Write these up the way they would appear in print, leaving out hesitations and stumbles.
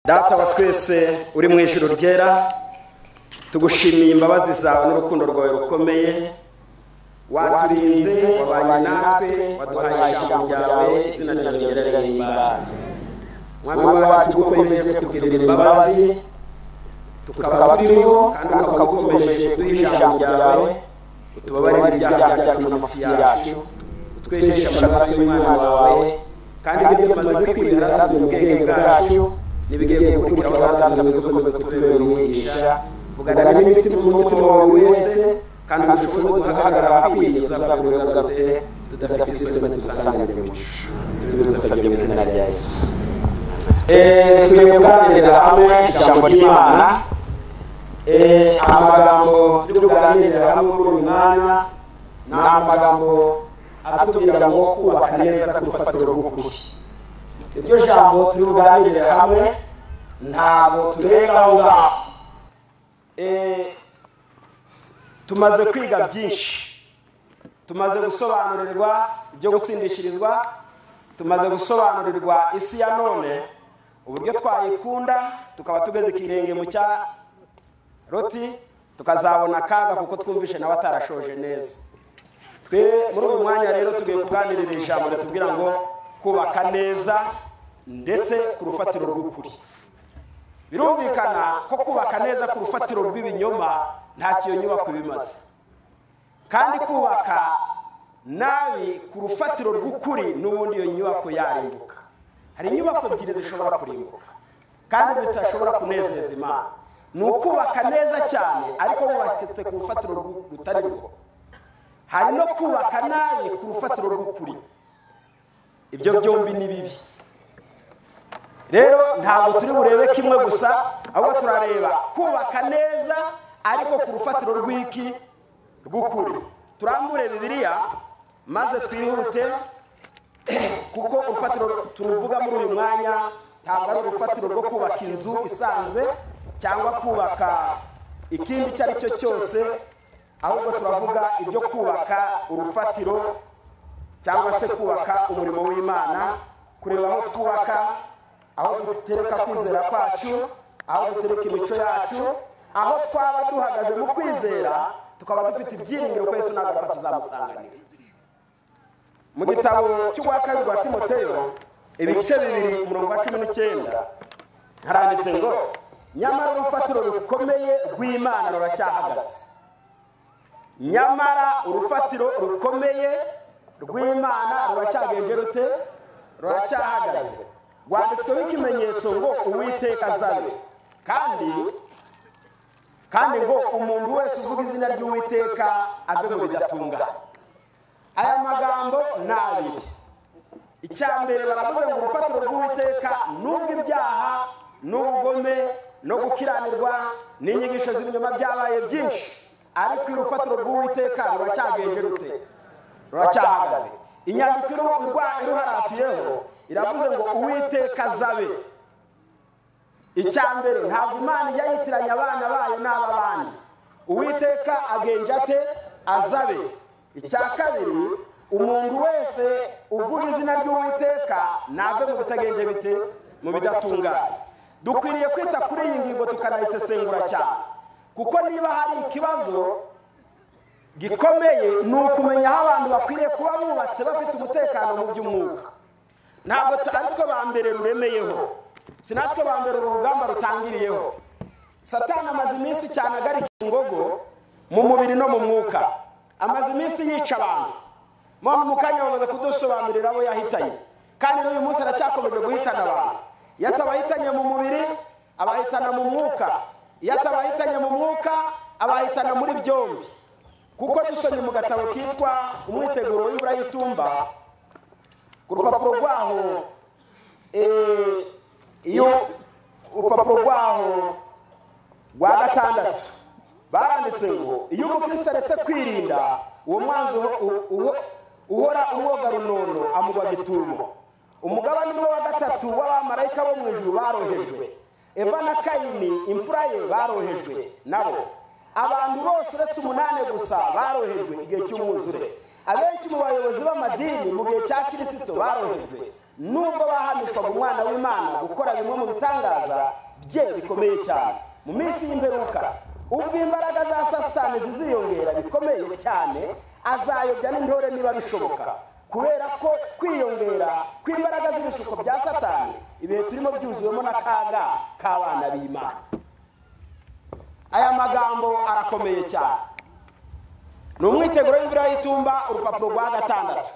Data wa twese uri mu ijuru ryera, tugushimiye imbabazi zawe n'urukundo rwawe rukomeye. Waturinze, wabanye natwe, waduhaye ijambo ryawe, izina ryawe rirahimbazwe. Mwami wacu, ukomeje kutugirira imbabazi tukaba turiho, kandi ukaba ukomeje kuduha ijambo ryawe. Utubabarire ibyaha byacu n'amafuti yacu, utwejeshe amaraso y'umwana wawe, kandi ibyo tumaze kwibwira Data mu bwenge bwacu n'ibigiye gukurikiraho. Data mwiza, ukomeza kutubera umwigisha, vugana n'imitima umutima wawe wese, kandi udushoboze guhagarara ahakwiriye. Tuzakure ugarutse tudafite isoni, tugusanganire mu ijuru. Tubigusabye mu izina rya Yesu. Tugiye kuganirira hamwe ijambo ry'Imana. Amagambo turi kuganirira hamwe muri uyu mwanya ni amagambo atubwira ngo kubaka neza ku rufatiro rw'ukuri. Iryo jambo turi buganirire hamwe, ntabwo turenga aho ngaho. Tumaze kwiga byinshi, tumaze gusobanurirwa ibyo gutsindishirizwa, tumaze gusobanurirwa isi ya none uburyo twayikunda, tukaba tugeze ikirenge mu cya Loti, tukazabona akaga kuko twumvishe nawe atarashoje neza. Twe muri uyu mwanya rero tugiye kuganirira ijambo ritubwira ngo kubaka neza ndetse ku rufatiro rw'ukuri. Birumvikana ko kubaka neza ku rufatiro rw'ibinyoma nta kiyo nyubako bimaze, kandi kubaka nabi ku rufatiro rw'ukuri n'ubundi iyo nyubako yarimbuka. Hari inyubako ebyiri zishobora kurimbuka kandi zidashobora kunezeza Imana. Ni ukubaka neza cyane ariko wubatse ku rufatiro rutari rwo, hari no kubaka nabi ku rufatiro rw'ukuri. Ibyo byombi ni bibi. Rero ntabwo turi burebe kimwe gusa, ahubwo turareba kubaka neza ariko ku rufatiro rw'iki? Rw'ukuri. Turambure Bibiliya maze twihute, kuko urufatiro turuvuga muri uyu mwanya ntabwo ari urufatiro rwo kubaka inzu isanzwe cyangwa kubaka ikindi icyo ari cyo cyose, ahubwo turavuga ibyo kubaka urufatiro cyangwa se kubaka umurimo w'Imana, kureba aho twubaka, aho dutereka kwizera kwacu, aho dutereka imico yacu, aho twaba duhagaze mu kwizera tukaba dufite ibyiringiro ko Yesu nagaruka tuzamusanganira. Mu gitabo cy'urwa kabiri rwa Timoteyo ibice 2 umurongo wa 19 haranditse ngo nyamara urufatiro rukomeye rw'Imana ruracyahagaze. Nyamara urufatiro rukomeye rw'Imana ruracyagenje rute? Ruracyahagaze. Rwanditsweho ikimenyetso ngo Uwiteka azabe, kandi ngo umuntu wese uvuga izina ry'Uwiteka ave mu bidatunganye. Aya magambo ni abiri. Icya mbere baravuze ngo urufatiro rw'Uwiteka, nubwo ibyaha n'ubugome no gukiranirwa n'inyigisho z'ibinyoma byabaye byinshi, ariko urufatiro rw'Uwiteka ruracyagenje rute? Ruracyahagaze. Inyandiko iruharatiyeho iravuze ngo Uwiteka azabe. Icya mbere, ntabwo Imana ijya yitiranya abana bayo n'ab'abandi. Uwiteka agenje ate? Azabe. Icya kabiri, umuntu wese uvuga izina ry'Uwiteka nave mu bitagenje bite? Mu bidatunganye. Dukwiriye kwita kuri iyi ngingo tukanayisesengura cyane, kuko niba hari ikibazo gikomeye ni ukumenya aho abantu bakwiriye kuba bubatse bafite umutekano mu by'umwuka. Ntabwo ari twe ba mbere ruremeyeho, si natwe ba mbere uru rugamba rutangiriyeho. Satani amaze iminsi cyane agarika ingogo mu mubiri no mu mwuka, amaze iminsi yica abantu. Mu kanya bamaze kudusobanurira abo yahitanye, kandi n'uyu munsi aracyakomeje guhitana abantu. Iyo atabahitanye mu mubiri abahitana mu mwuka, iyo atabahitanye mu mwuka abahitana muri byombi. Kuko dusomye mu gatabo kitwa Umwiteguro w'imvura y'itumba, ku rupapuro rwaho iyo urupapuro rwaho rwa 6 baranditse ngo iyo umukristo aretse kwirinda, uwo mwanzi uhora umwoga runono amugwa gitumo. Umugabane umwe wa 3 w'abamarayika bo mu ijuru barohejwe. Eva na Kayini imfura ye barohejwe nabo. Abantu bose uretse 8 gusa barohejwe igihe cy'umwuzure. Abenshi mu bayobozi b'amadini mu gihe cya Kristo barohejwe. Nubwo bahamishwaga umwana w'Imana gukora bimwe mu bitangaza bye bikomeye cyane, mu minsi y'imperuka ubwo imbaraga za Satani ziziyongera bikomeye cyane, azayobya n'intore niba bishoboka. Kubera ko kwiyongera kw'imbaraga z'ibishuko bya Satani, ibihe turimo byuzuwemo n'akaga k'abana b'Imana. Aya magambo arakomeye cyane. Ni umwiteguro w'imvura y'itumba, urupapuro rwa 6.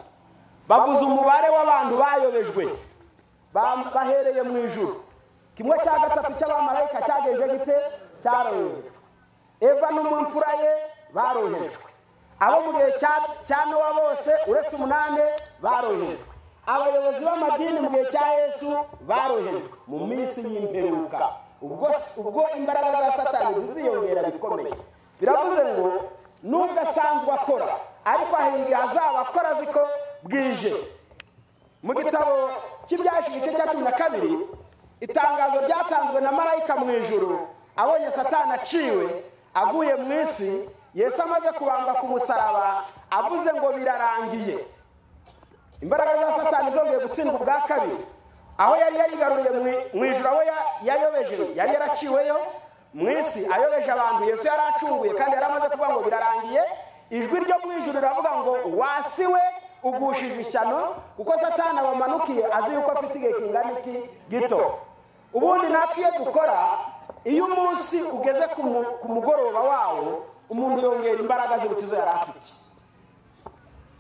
Bavuze umubare w'abantu bayobejwe bahereye mu ijuru. 1/3 cy'abamarayika cyagenje gite? Cyarohejwe. Eva n'umumfura ye barohejwe. Abo mu gihe cya Nowa bose uretse 8 barohejwe. Abayobozi b'amadini mu gihe cya Yesu barohejwe. Mu minsi y'imperuka ubwo imbaraga za Satani ziziyongera bikomeye, biravuze ngo nubwo asanzwe akora, ariko ahinga azaba akora ziko bwije. Mu gitabo cy'Ibyahishuwe igice cya 12, itangazo ryatanzwe na marayika mu ijuru abonye Satani aciwe aguye mu isi, Yesu amaze kubambwa ku musaraba, avuze ngo birarangiye. Imbaraga za Satani zongeye gutsindwa ubwa kabiri. Aho yari yarigaruriye mu ijuru, aho yayobeje yari yaraciweyo mu isi, ayobeje abantu. Yesu yaracunguye kandi yaramaze kuvuga ngo birarangiye. Ijwi ryo mu ijuru riravuga ngo wasiwe ugushije ishyano, kuko Satani abamanukiye azi yuko afite igihe kingana iki gito. Ubundi natwe iyo dukora, iyo umunsi ugeze ku mugoroba wawo, umuntu yongera imbaraga z'ubutizo yari afite.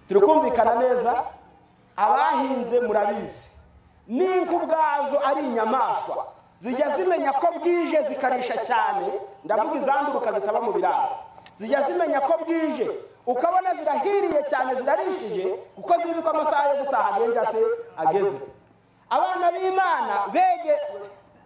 Turi kumvikana neza? Abahinze murabizi, n'inka ubwazo ari inyamaswa zijya zimenya ko bwije zikarisha cyane. Ndavuga izanduruka zitaba mu biraro, zijya zimenya ko bwije, ukabona zirahiriye cyane, zirarishije, kuko zizi ko amasaha yo gutaha ageze. Abana b'Imana bege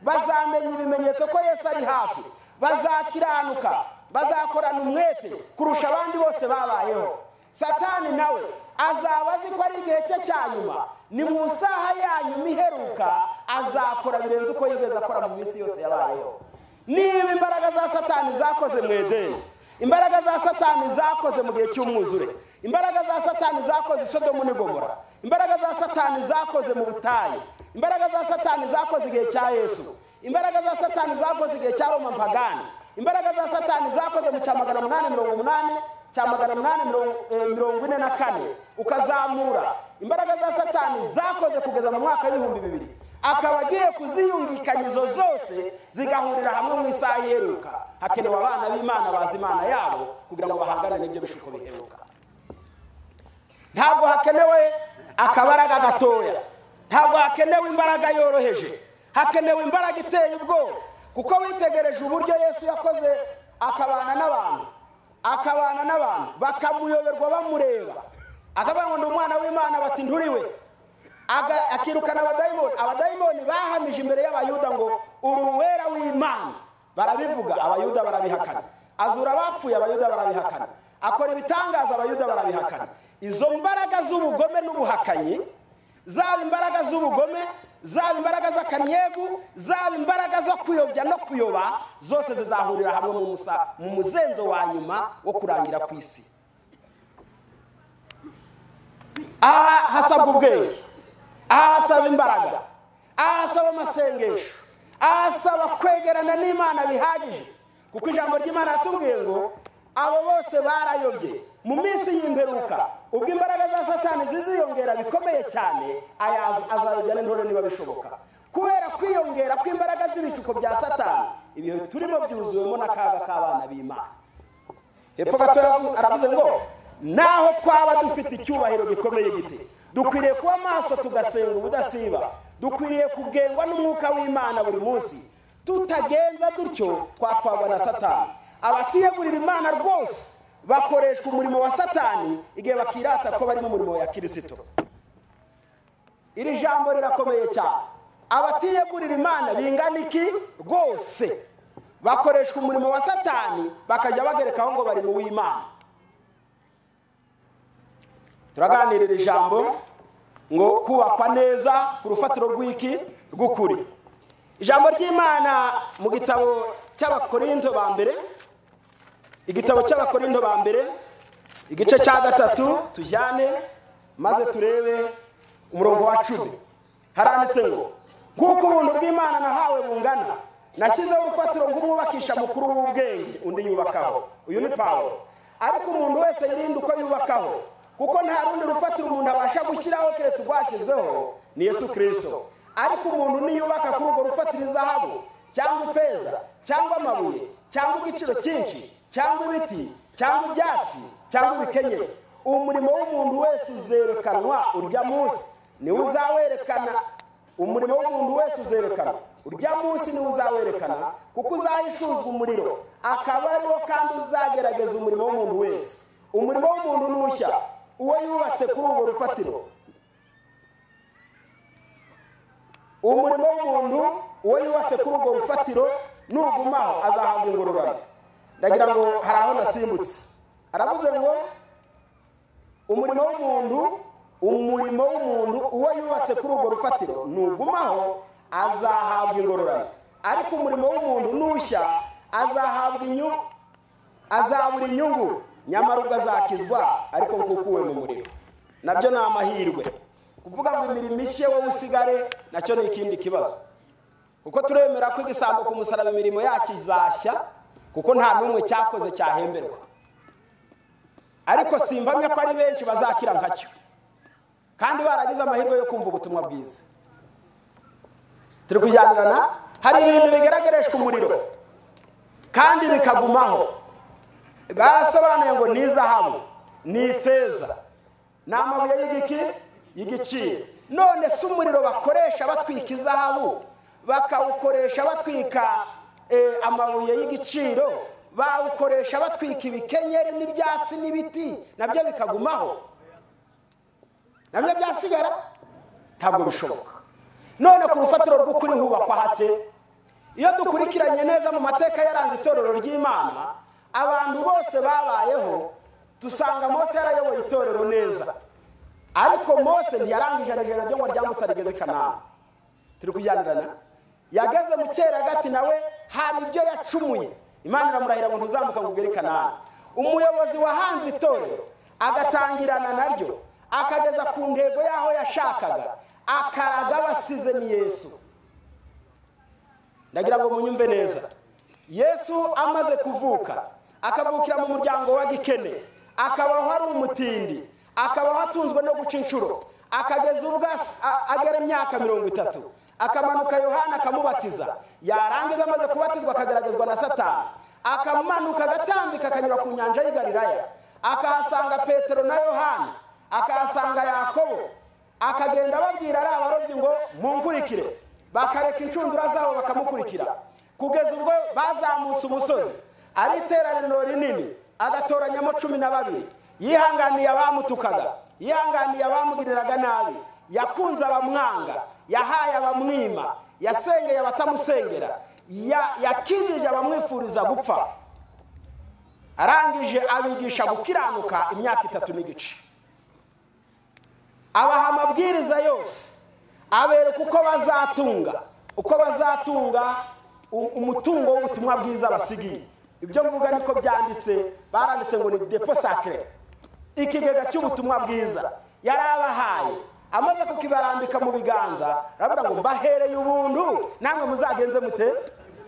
bazamenya ibimenyetso ko Yesu ari hafi, bazakiranuka, bazakorana umwete kurusha abandi bose babayeho. Satani nawe azaba azi ko ari igihe cye cya nyuma, ni mu saha ya nyuma iheruka, azakora birenze uko yigeze akora mu minsi yose yabayeho. Niba imbaraga za Satani zakoze mu Edeni, imbaraga za Satani zakoze mu gihe cy'umwuzure, imbaraga za Satani zakoze Sodomu n'Gomora, imbaraga za Satani zakoze mu butayu, imbaraga za Satani zakoze igihe cya Yesu, imbaraga za Satani zakoze igihe cya Roma mpagani, imbaraga za Satani zakoze mu cya 880, cya 844 ukazamura, imbaraga za Satani zakoze kugeza mu mwaka w'2000, akaba agiye kuziyungikanya izo zose zigahurira hamwe mu isaha iheruka. Hakenewe abana b'Imana bazi Imana yabo kugira ngo bahangane n'ibyo bishuko biheruka. Ntabwo hakenewe akabaraga gatoya, ntabwo hakenewe imbaraga yoroheje, hakenewe imbaraga iteye ubwoba. Kuko witegereje uburyo Yesu yakoze akabana n'abantu, akabana n'abantu bakamuyoberwa bamureba, akavuga ngo ndi umwana w'Imana, bati nturiwe. Akirukana abadayimoni. Abadayimoni bahamije imbere y'Abayuda ngo uri uwera w'Imana, barabivuga, Abayuda barabihakana. Azura abapfuye, Abayuda barabihakana. Akora ibitangaza, Abayuda barabihakana. Izo mbaraga z'ubugome n'ubuhakanyi, zaba imbaraga z'ubugome, zaba imbaraga z'akanyegu, zaba imbaraga zo kuyobya no kuyoba, zose zizahurira hamwe mu muzenzo wa nyuma wo kurangira ku isi. Aha hasabwa ubwenge, aha hasaba imbaraga, aha hasaba amasengesho, aha hasaba kwegerana n'Imana bihagije. Kuko ijambo ry'Imana ratubwiye ngo abo bose barayobye. Mu minsi y'imperuka ubwo imbaraga za Satani ziziyongera bikomeye cyane, azayobya n'intore niba bishoboka. Kubera kwiyongera kw'imbaraga z'ibishuko bya Satani, ibihe turimo byuzuwemo n'akaga k'abana b'Imana. Hepfo gato aravuze ngo naho twaba dufite icyubahiro gikomeye gite, dukwiriye kuba maso tugasenga ubudasiba, dukwiriye kugengwa n'umwuka w'Imana buri munsi. Tutagenza dutyo twatwagwa na Satani. Abatiyegurira Imana rwose bakoreshwa umurimo wa Satani igihe bakirata ko bari mu murimo wa Kristo. Iri jambo rirakomeye cyane. Abatiyegurira Imana bingana iki rwose bakoreshwa umurimo wa Satani, bakajya bagerekaho ngo bari mu w'Imana. Turaganirira ijambo ngo kubakwa neza ku rufatiro rw'iki rw'ukuri. Ijambo ry'Imana mu gitabo cy'Abakorinto ba mbere, igitabo cy'Abakorinto ba mbere igice cya 3, tujyane maze turebe umurongo wa 10. Haranditse ngo nk'uko ubuntu bw'Imana nahawe bungana, nashyizeho urufatiro ng'umwubakisha mukuru w'ubwenge, undi yubakaho. Uyu ni Pawulo. Ariko umuntu wese yirinde uko yubakaho, kuko nta rundi rufatiro umuntu abasha gushyiraho keretse urwashyizweho ni Yesu Kristo. Ariko umuntu niyubaka kuri urwo rufatiro izahabu cyangwa ifeza cyangwa amabuye cyangwa igiciro cyinshi cyangwa ibiti cyangwa ibyatsi cyangwa ibikenyeri, umurimo w'umuntu wese uzerekanwa urya munsi, niwe uzawerekana. Umurimo w'umuntu wese uzerekana urya munsi, niwe uzawerekana, kuko uzahishuzwa umuriro, akaba ariwo kandi uzagerageza umurimo w'umuntu wese. Umurimo w'umuntu nushya, uwo yubatse kuri urwo rufatiro. Umurimo w'umuntu uwo yubatse kuri urwo rufatiro nugumaho azahabwa ingororano. Ndagira ngo hari aho nasimbutse. Aravuze ngo umurimo w'umuntu uwo yubatse kuri urwo rufatiro nugumaho azahabwa ingororano. Ariko umurimo w'umuntu nushya azahabwa azabura inyungu, nyamara ubwo azakizwa ariko nkukuwe mu muriro. Nabyo ni amahirwe. Kuvuga ngo imirimo ishye wowe usigare, nacyo ni ikindi kibazo. Kuko turemera ko igisambo ku musaraba imirimo yacyo izashya, kuko nta n'umwe cyakoze cyahemberwa. Ariko simpamya ko ari benshi bazakira nkacyo, kandi baragize amahirwe yo kumva ubutumwa bwiza. Turi kujyanirana. Hari ibintu bigaragarishwa umuriro kandi bikagumaho. Barasobanuye ngo ni izahabu, ni ifeza, ni amabuye y'igiki y'igiciro. None se umuriro bakoresha batwika izahabu, bakawukoresha batwika amabuye y'igiciro, bawukoresha batwika ibikenyeri n'ibyatsi n'ibiti, nabyo bikagumaho, nabyo byasigara? Ntabwo bishoboka. None ku rufatiro rw'ukuri hubakwa hate? Iyo dukurikiranye neza mu mateka yaranze itorero ry'Imana, abantu bose babayeho, dusanga Mose yarayoboye itorero neza. Ariko Mose ntiyarangije ijana ryo ngo ryambutse rigeze Kanani. Turi kujyanirana. Yageze mu cyeragati nawe hari ibyo yacumuye. Imana iramurahira ngo ntuzamuka ngo ugere Kanani. Umuyobozi wahanze itorero agatangirana naryo akageza ku ntego y'aho yashakaga, akaraga abasize ni Yesu. Ndagira ngo munyumve neza. Yesu amaze kuvuka, akavukira mu muryango wa gikene, akabaho ari umutindi, akabaho atunzwe no guca inshuro, akageza ubwo agera imyaka 30, akamanuka Yohana akamubatiza. Yarangiza amaze kubatizwa akagaragazwa na Satani, akamanuka agatambika akanyura ku nyanja y'i Galilaya, akahasanga Petero na Yohana, akahasanga Yakobo, akagenda ababwira ari abarobyi ngo munkurikire, bakareka inshundura zabo bakamukurikira, kugeza ubwo bazamutse umusozi ari iteraniro rinini, agatoranyamo 12. Yihanganiye abamutukaga, yihanganiye abamugiriraga nabi, yakunze abamwanga, yahaye abamwima, yasengeye abatamusengera, yakijije abamwifuriza gupfa. Arangije abigisha gukiranuka imyaka 3 n'igice. Abaha amabwiriza yose, abereka uko bazatunga umutungo w'ubutumwa bwiza basigiye. Ibyo mvuga niko byanditse, baranditse ngo ni dépôt sacré, ikigega cy'ubutumwa bwiza yarabahaye. Amaze kukibarambika mu biganza, aravuga ngo mbahereye ubuntu, namwe muzagenze mute?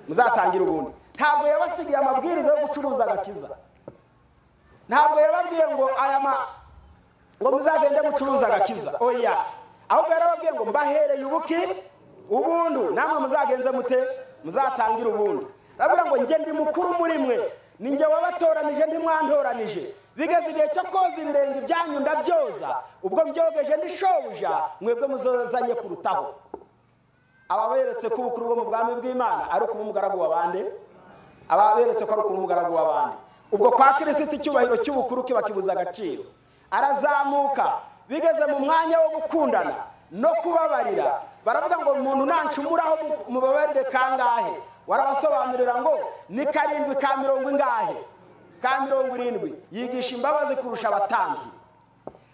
Muzatangira ubuntu. Ntabwo yabasigiye amabwiriza yo gucuruza agakiza. Ntabwo yababwiye ngo aya ngo muzagende mucuruza agakiza. Oya. Ahubwo yarababwiye ngo mbahereye ubuki ubuntu, namwe muzagenze mute? Muzatangira ubuntu. Aravuga ngo njye ndi mukuru muri mwe, ninjye wabatoranije ntimwantoranije. Bigeze igihe cyo koza ibirenge byanyu ndabyoza, ubwo mbyogeje ndi shobuja, mwebwe muzozanye kurutaho. Ababeretse ko ubukuru bwo mu bwami bw'Imana ari ukuba umugaragu w'abandi, ababeretse ko ari ukuba umugaragu w'abandi. Ubwo kwa Kristo icyubahiro cy'ubukuru kiba kibuza agaciro. Arazamuka bigeze mu mwanya wo gukundana no kubabarira, baravuga ngo umuntu nancumuraho mubabarire kangahe? Warabasobanurira ngo ni 7 ka 70 ingahe? Ka 70. Yigisha imbabazi kurusha abatambyi.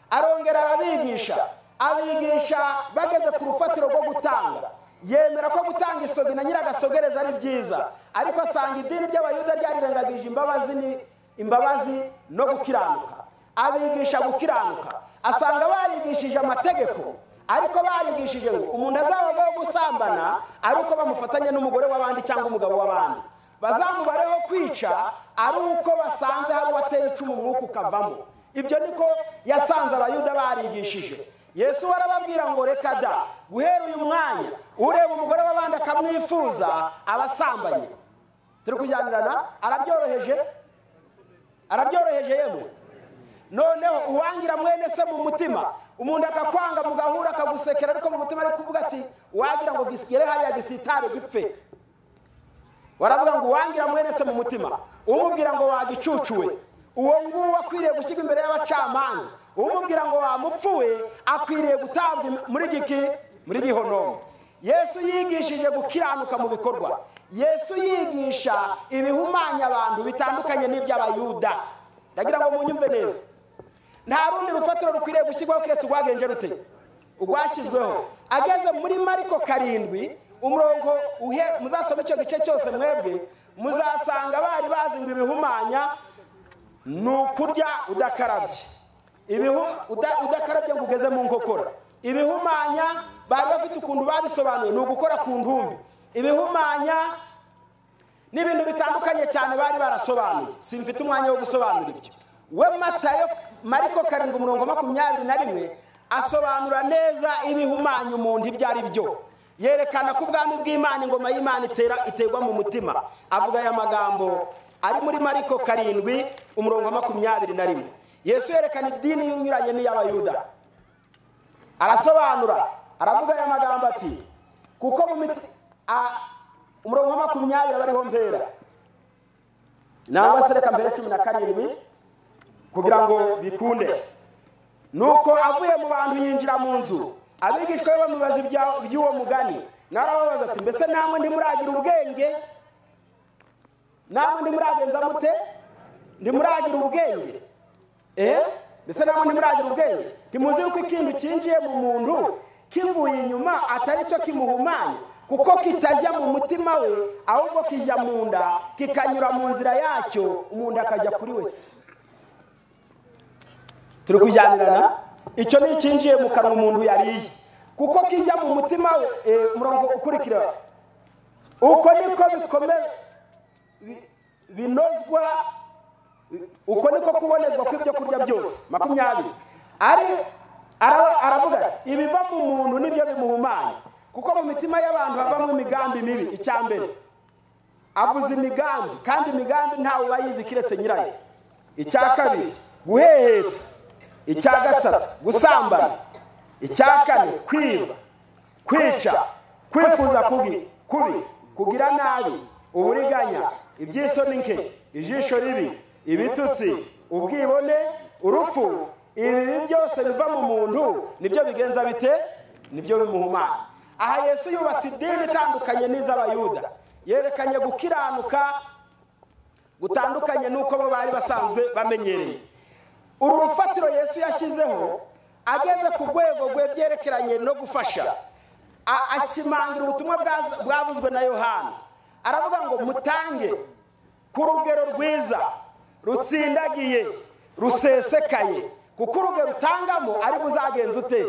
Arongera arabigisha, abigisha bageze ku rufatiro rwo gutanga. Yemera ko gutanga isogi na nyiragasogereza ari byiza, ariko asanga idini ry'Abayuda ryarirengagije imbabazi ni imbabazi no gukiranuka. Abigisha gukiranuka, asanga barigishije amategeko, Ariko barigishije ngo umuntu azabagaho gusambana ari uko bamufatanye n'umugore w'abandi cyangwa umugabo w'abandi, bazamubareho kwica ari uko basanze hari uwateye icumu umwuka ukavamo. Ibyo niko yasanze Abayuda barigishije. Yesu arababwira ngo reka da, guhera uyu mwanya ureba umugore w'abandi akamwifuza abasambanye. Turi kujyanirana? Arabyoroheje, arabyoroheje yemwe. Noneho uwangira mwene se mu mutima, umuntu akakwanga mugahura akagusekera, ariko mu mutima ari kuvuga ati wagira ngo gisgere hariya gisitare gipfe. Waravuga ngo uwangira mwene se mu mutima, umubwira ngo wagicucuwe, uwo nguwo akwiriye gushyirwa imbere y'abacamanza. Umubwira ngo wamupfuwe akwiriye gutabwa muri giki, muri gihonomo. Yesu yigishije gukiranuka mu bikorwa. Yesu yigisha ibihumanya abantu bitandukanye n'iby'Abayuda. Ndagira ngo munyumve neza. Nta rundi rufatiro rukwiriye gushyirwaho keretse urwagenje rute, urwashyizweho. Ageze muri Mariko 7 umurongo uhe, muzasoma icyo gice cyose mwebwe, muzasanga bari bazi ngo ibihumanya ni ukurya udakarabye, udakarabye ngo ugeze mu nkokora. Ibihumanya bari bafite ukuntu babisobanuye, ni ugukora ku ntumbi. Ibihumanya n'ibintu bitandukanye cyane bari barasobanuye, simfite umwanya wo gusobanura ibyo. We Matayo, Mariko 7 umurongo 21 asobanura neza ibihumanya umuntu ibyo ari byo. Yerekana ko ubwami bw'Imana, ingoma y'Imana iterwa mu mutima. Avuga aya magambo ari muri Mariko 7 umurongo 21. Yesu yerekana idini inyuranye n'iy'Abayuda. Arasobanura, aravuga aya magambo ati kuko mu umurongo 20 bariho mpera, nangwa se reka mbere 17 kugira ngo bikunde. Nuko avuye mu bantu yinjira mu nzu, abigishwa be bamubaza iby'uwo mugani. Narababaza ati mbese namwe ntimuragira ubwenge? Namwe ntimuragenza mute? Ntimuragira ubwenge? Mbese namwe ntimuragira ubwenge? Ntimuzi yuko ikintu cyinjiye mu muntu kivuye inyuma atari cyo kimuhumanya, kuko kitajya mu mutima we, ahubwo kijya mu nda, kikanyura mu nzira yacyo, umuntu akajya kuri wese. Turi kujyanirana? Icyo ni icyinjiye mu kanwa umuntu yariye, kuko kijya mu mutima we. Umurongo ukurikira, uko niko bikomeye binozwa, uko niko kubonezwa kw'ibyo kurya byose. 20 ari aravuga ati ibiva mu muntu nibyo bimuhumanya, kuko mu mitima y'abantu havamo imigambi mibi. Icya mbere avuze imigambi, kandi imigambi ntawe ubayizi kiretse nyirayo. Icya kabiri guheheta. Icya gatatu gusambana. Icya kane kwiba, kwica, kwifuza kubi, kugira nabi, uburiganya, iby'isoni nke, ijisho ribi, ibitutsi, ubwibone, urupfu. Ibi byose biva mu muntu nibyo bigenza bite, nibyo bimuhumanya. Aha Yesu yubatse idini itandukanye n'iz'Abayuda. Yerekanye gukiranuka gutandukanye n'uko bo bari basanzwe bamenyereye. Uru rufatiro Yesu yashyizeho ageze ku rwego rw'ibyerekeranye no gufasha, ashimangira ubutumwa bwavuzwe na Yohana. Aravuga ngo mutange ku rugero rwiza, rutsindagiye, rusesekaye, kuko urugero utangamo ari buzagenza ute.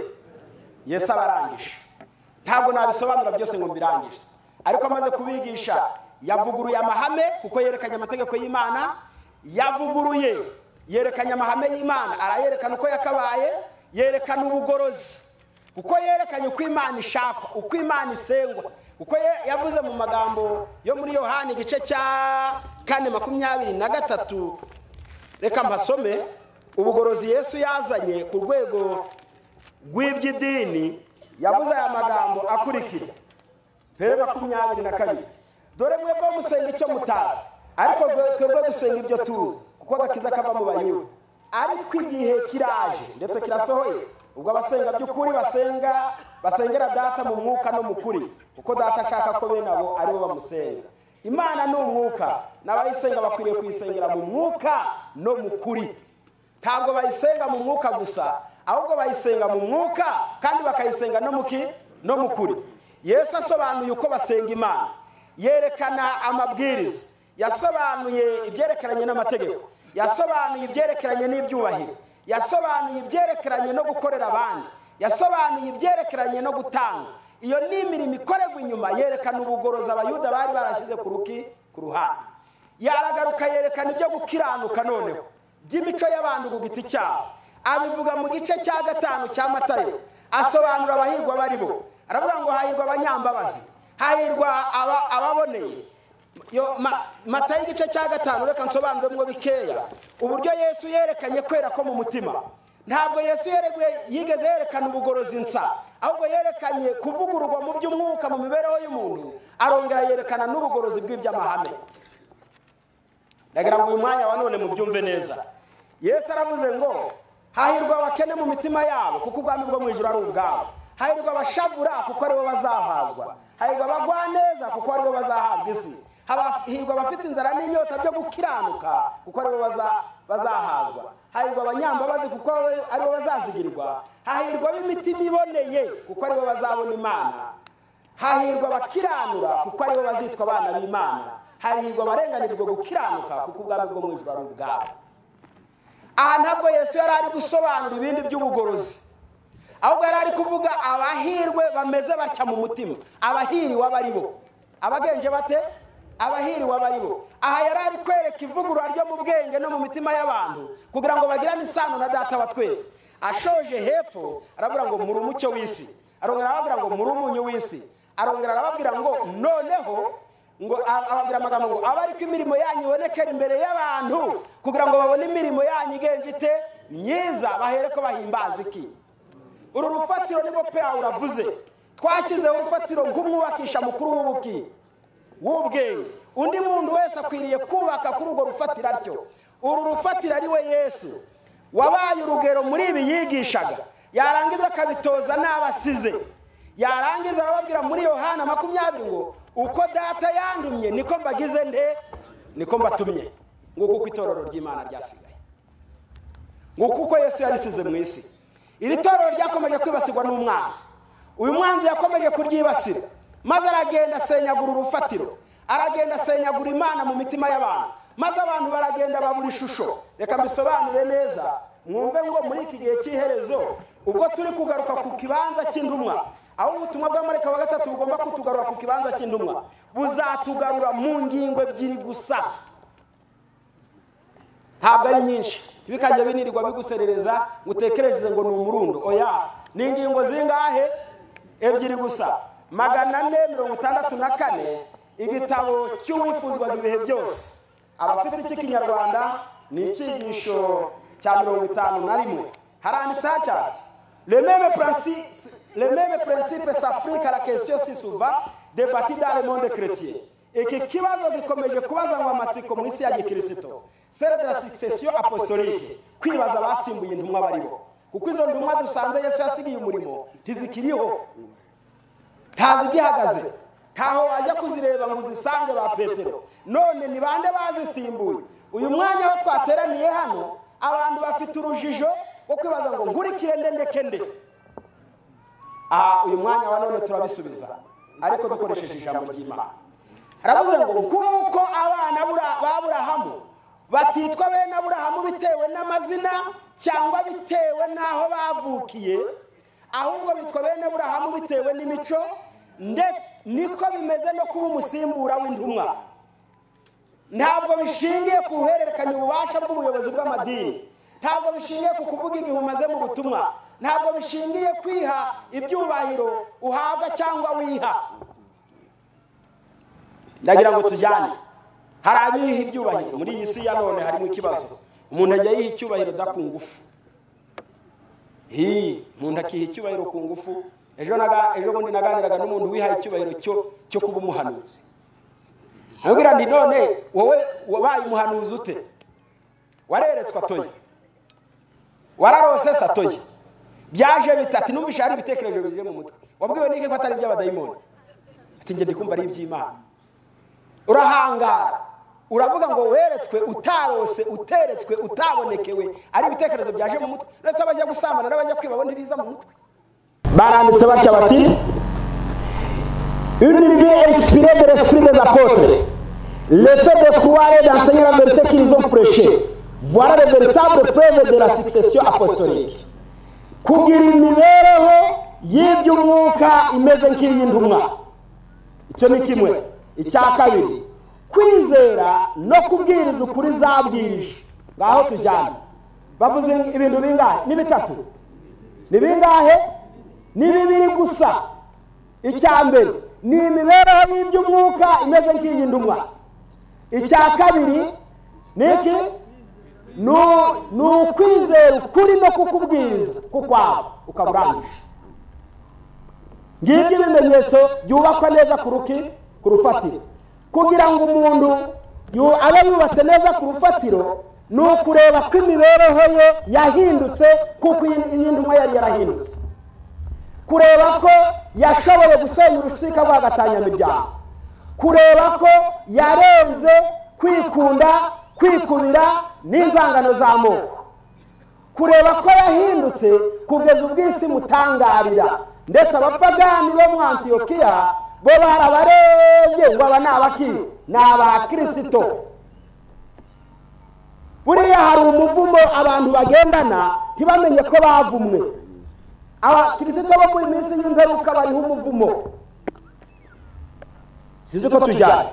Yesu abarangije. Ntabwo nabisobanura byose ngo mbirangije, ariko amaze kubigisha yavuguruye amahame, kuko yerekanye amategeko y'Imana. Yavuguruye, yerekanye amahame y'Imana, arayerekana uko yakabaye, yerekana ubugorozi, kuko yerekanye uko Imana ishakwa, uko Imana isengwa. Kuko yavuze mu magambo yo muri Yohana igice cya 4:23, reka mbasome ubugorozi Yesu yazanye ku rwego rw'iby'idini. Yavuze aya magambo akurikira, 22: dore mwebwe musenga icyo mutazi, ariko twebwe dusenga ibyo tuzi, kuko agakiza kava mu Bayuda. Ariko igihe kiraje ndetse kirasohoye, ubwo abasenga by'ukuri basengera Data mu mwuka no mu kuri, kuko Data ashaka ko bene abo aribo bamusenga. Imana ni umwuka, n'abayisenga bakwiriye kuyisengera mu mwuka no mu kuri. Ntabwo bayisenga mu mwuka gusa, ahubwo bayisenga mu mwuka kandi bakayisenga no muki, no mu kuri. Yesu asobanuye uko basenga Imana, yerekana amabwiriza, yasobanuye ibyerekeranye n'amategeko, yasobanuye ibyerekeranye n'ibyubahiro, yasobanuye ibyerekeranye no gukorera abandi, Yasobanuye ibyerekeranye no gutanga. Iyo ni imirimo ikorerwa inyuma yerekana ubugorozi Abayuda bari barashyize ku ruki ku ruhande. Yaragaruka yerekana ibyo gukiranuka noneho by'imico y'abantu ku giti cyabo. Abivuga mu gice cya 5 cya Matayo, asobanura abahirwa baribo. Aravuga ngo hahirwa abanyambabazi, hahirwa ababoneye. Yo Matayo igice cya 5, reka nsobanure bikeya uburyo Yesu yerekanye kwera ko mu mutima. Ntabwo Yesu yigeze yerekana ubugorozi nsa, ahubwo yerekanye kuvugururwa mu by'umwuka mu mibereho y'umuntu, arongera yerekana n'ubugorozi bw'iby'amahame. Ndagira ngo uyu mwanya wa none mubyumve neza. Yesu aravuze ngo hahirwa abakene mu mitima yabo, kuko ubwami bwo mu ijuru ari ubwabo. Hahirwa abashavura, kuko aribo bazahazwa. Hahirwa abagwaneza, kuko aribo bazahabwa isi. Hahirwa abafite inzara n'inyota byo gukiranuka, kuko aribo bazahazwa. Hahirwa abanyambabazi, kuko aribo bazazigirirwa. Hahirwa ab'imitima iboneye, kuko aribo bazabona Imana. Hahirwa abakiranura, kuko aribo bazitwa abana b'Imana. Hahirwa abarenganirwa gukiranuka, kuko ubwami bwo mu ijuru ari ubwabo. Aha ntabwo Yesu yari ari gusobanura ibindi by'ubugorozi, ahubwo yari ari kuvuga abahirwe bameze batya mu mutima, abahiriwe abaribo, abagenje bate, abahiriwe abaribo. Aha yari ari kwereka ivugurura ryo mu bwenge no mu mitima y'abantu kugira ngo bagirane isano na Data wa twese. Ashoje hepfo aravuga ngo muri umucyo w'isi, arongera arababwira ngo muri umunyu w'isi, arongera arababwira ngo noneho ngo ababwira amagambo ngo abariko imirimo yanyu ibonekera imbere y'abantu, kugira ngo babone imirimo yanyu igenje ite myiza, bahereko bahimbaza iki. Uru rufatiro nibwo Pawulo avuze. Twashyizeho urufatiro nk'umwubakisha mukuru w'ubuki w'ubwenge. Undi muntu wese akwiriye kubaka kuri urwo rufatiro atyo. Uru rufatiro ari we Yesu wabaye urugero muri ibi yigishaga, yarangiza akabitoza n'abasize. Yarangiza arababwira muri Yohana 20 ngo uko Data yandumye niko mbagize nde, niko mbatumye. Nguko uko itorero ry'Imana ryasigaye, nguko uko Yesu yarisize mu isi. Iri torero ryakomeje kwibasirwa n'umwanzi. Uyu mwanzi yakomeje kuryibasira, maze aragenda asenyagura urufatiro, aragenda asenyagura Imana mu mitima y'abantu, maze abantu baragenda babura ishusho. Reka mbisobanure neza mwumve ngo muri iki gihe cy'iherezo, ubwo turi kugaruka ku kibanza cy'intumwa, aho ubutumwa bwa Marayika wa gatatu bugomba kutugarura ku kibanza cy'intumwa, buzatugarura mu ngingo ebyiri gusa, ntabwo ari nyinshi. Ntibikajye binirirwa biguserereza ngo utekereze ngo ni umurundo. Oya, ni ingingo zingahe? Ebyiri gusa. 464, igitabo cy'uwifuzwaga ibihe byose. Abafite icy'ikinyarwanda ni icyigisho cya 51. Haranditse hatya: Le même principe s'applique à la question si souvent débattue dans le monde chrétien. Iki kibazo gikomeje kubazanwa amatsiko mu isi ya Gikristo, celle de la succession apostolique, kwibaza abasimbuye intumwa baribo, kuko izo ntumwa dusanze Yesu yasigiye umurimo ntizikiriho, ntazigihagaze, ntaho wajya kuzireba ngo uzisange ba Petero. None ni bande bazisimbuye? Uyu mwanya aho twateraniye hano, abantu bafite urujijo rwo kwibaza ngo nkurikire nde ndeke nde. Aha uyu mwanya wa none turabisubiza, ariko dukoresheje ijambo ry'Imana. Aravuze ngo kuko abana b'Aburahamu batitwa bene Aburahamu bitewe n'amazina cyangwa bitewe n'aho bavukiye, ahubwo bitwa bene Aburahamu bitewe n'imico, niko bimeze no kuba umusimbura w'intumwa. Ntabwo bishingiye ku guhererekanya ububasha bw'ubuyobozi bw'amadini, ntabwo bishingiye ku kuvuga igihe umaze mu butumwa, ntabwo bishingiye kwiha ibyubahiro uhabwa cyangwa wiha. Ndagira ngo tujyane. Hari abiha ibyubahiro muri iyi si ya none, harimo ikibazo. Umuntu ajya yiha icyubahiro da ku ngufu. Umuntu akiha icyubahiro ku ngufu. Ejo bundi naganiraga n'umuntu wihaye icyubahiro cyo kuba umuhanuzi. Nabwira nti none wowe wabaye umuhanuzi ute? Wareretswe atoye, wararose satoye, byaje bitati numvisha hari ibitekerezo bije mu mutwe. Wabwiwe niki ko atari iby'abadayimoni? Ati nge ndikumva ari iby'Imana. Urahangara, uravuga ngo weretswe utarose, uteretswe, utabonekewe, ari ibitekerezo byaje mu mutwe. Nese abajya gusambana n'abajya kwiba bo ntibiza mu mutwe. Baranditse batya bati: Une vie inspirée de l'esprit des apôtres, le fait de croire et d'enseigner la vérité qu'ils ont prêchée, voilà les véritables preuves de la succession apostolique. Kugira imibereho y'iby'umwuka imeze nk'iy'intumwa, icyo ni kimwe. Icya kabiri, kwizera no kubwiriza ukuri zabwirije. Ngaho tujyane. Bavuze ibintu bingahe? Ni bitatu. Ni bingahe? Ni bibiri gusa. Icya mbere ni imibereho y'iby'umwuka imeze nk'iy'intumwa. Icya kabiri ni iki? Ni ukwizera ukuri no kukubwiriza kukwabo ukaburangije. Ngibyo ibimenyetso byubakwa neza ku rufatiro. Kugira ngo umuntu abe yubatse neza ku rufatiro ni ukureba ko imibereho ye yahindutse kuko iy'intumwa yari yarahindutse. Kureba ko yashoboye gusenya urusika rw'agatanyamiryango. Kureba ko yarenze kwikunda, kwikubira n'inzangano z'amoko. Kureba ko yahindutse kugeza ubw'isi mutangarira. Ndetse abapagani bo mu Antiyokiya bo barabarebye ngo aba ni abaki? Ni abakirisito. Buriya hari umuvumo abantu bagendana ntibamenye ko bavumwe. Abakirisito bo mu minsi y'imperuka bariho umuvumo. Sinzi ko tujyana,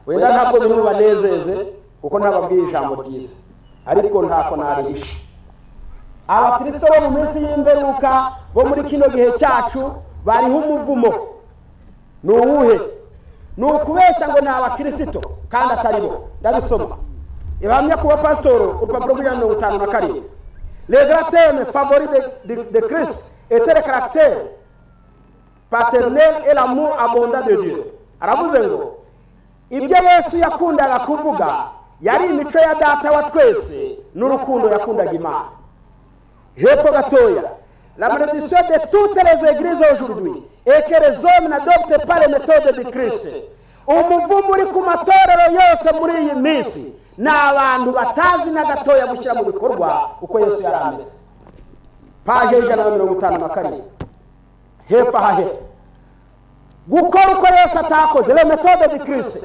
wenda ntabwo biri bubanezeze kuko ntababwiye ijambo ryiza, ariko ntako narihisha. Abakirisito bo mu minsi y'imperuka bo muri kino gihe cyacu bariho umuvumo. Ni uwuhe? Ni ukubeshya ngo ni abakirisito kandi atari bo. Ndabisoma. Ibahamya kuba pasitoro, urupapuro rw'ijana na 57. Les grands thèmes favoris de Christ étaient le caractère paternel et l'amour abondant de Dieu. Aravuze ngo ibyo Yesu yakundaga kuvuga yari imico ya data wa twese n'urukundo yakundaga Imana. Hepfo gatoya, la malédiction de toutes les églises aujourd'hui est que les hommes n'adoptent pas les méthodes de Christ. Umuvumo uri ku matorero yose muri iyi minsi ni abantu batazi na gatoya gushyira mu bikorwa uko Yesu yari ameze. Paje 157. Hepfo ahahe, gukora uko Yesu atakoze, les méthodes de Christ,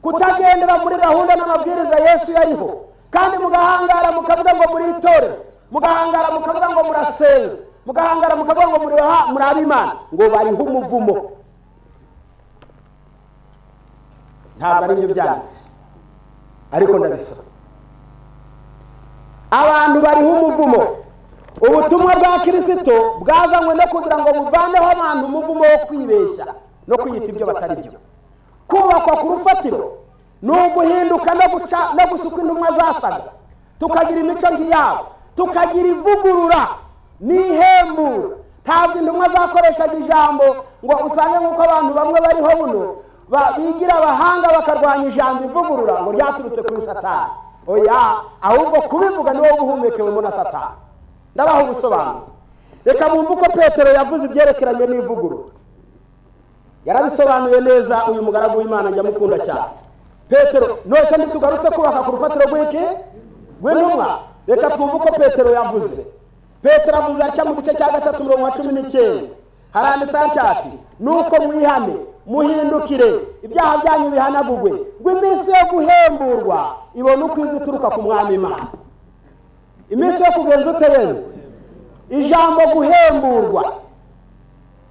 kutagendera muri gahunda n'amabwiriza Yesu yariho, kandi mugahangara mukavuga ngo muri itorero, mugahangara mukavuga ngo murasenga, mugahangara mukavuga ngo muri ab'Imana, ngo bariho umuvumo. Ntabwo ari byo byanditse, ariko ndabisoma. Abantu bariho umuvumo. Ubutumwa bwa Kirisito bwazanywe no kugira ngo buvaneho abantu umuvumo wo kwibeshya no kwiyita ibyo batari byo. Kubakwa ku rufatiro ni uguhinduka no guca no gusuka intumwa zasaga, tukagira imico nk'iyabo, tukagira ivugurura n'ihembura. Ntabwo intumwa zakoreshaga ijambo ngo usange nk'uko abantu bamwe bariho buno bigira abahanga bakarwanya ijambo ivugurura ngo ryaturutse kuri Satani. Oya, ahubwo kubivuga ni wowe ubuhumekewemo na Satani. Ndabaha ubusobanuro. Reka mwumve uko Petero yavuze ibyerekeranye n'ivugurura. Yarabisobanuye neza uyu mugaragu w'Imana njya mukunda cyane. Petero, nose ntitugarutse kubaka ku rufatiro rw'iki? Rw'intumwa. Reka twumve uko Petero yavuze. Petero avuze atya mu gice cya 3 umurongo wa 19. Haranditse ati, nuko mwihane muhindukire ibyaha byanyu bihanagurwe, ngo iminsi yo guhemburwa ibone uko izituruka ku Mwami Imana. Iminsi yo kugenza ute rero? Ijambo guhemburwa,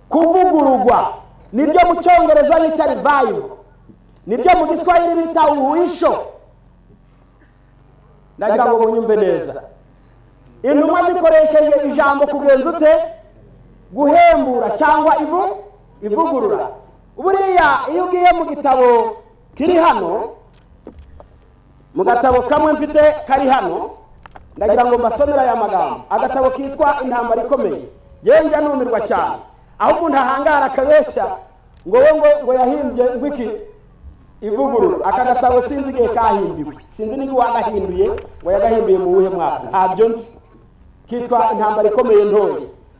kuvugururwa, niryo mu Cyongereza bita revival, niryo mu Giswahili bita uhuisho. Ndagira ngo munyumve neza. Intumwa zikoresheje ijambo kugenza ute? Guhembura cyangwa ivugurura. Buriya iyo ugiye mu gitabo kiri hano, mu gatabo kamwe mfite kari hano, ndagira ngo mbasomere aya magambo. Agatabo kitwa Intambara Ikomeye. Njye numirwa cyane aho umuntu ahangara akabeshya ngo we ngo yahimbye ngo iki? Ivugurura. Aka gatabo sinzi igihe kahimbiwe, sinzi niba wagahinduye ngo yagahinduye mu wuhe mwaka, ntabyo nzi. Kitwa Intambara Ikomeye ntoya,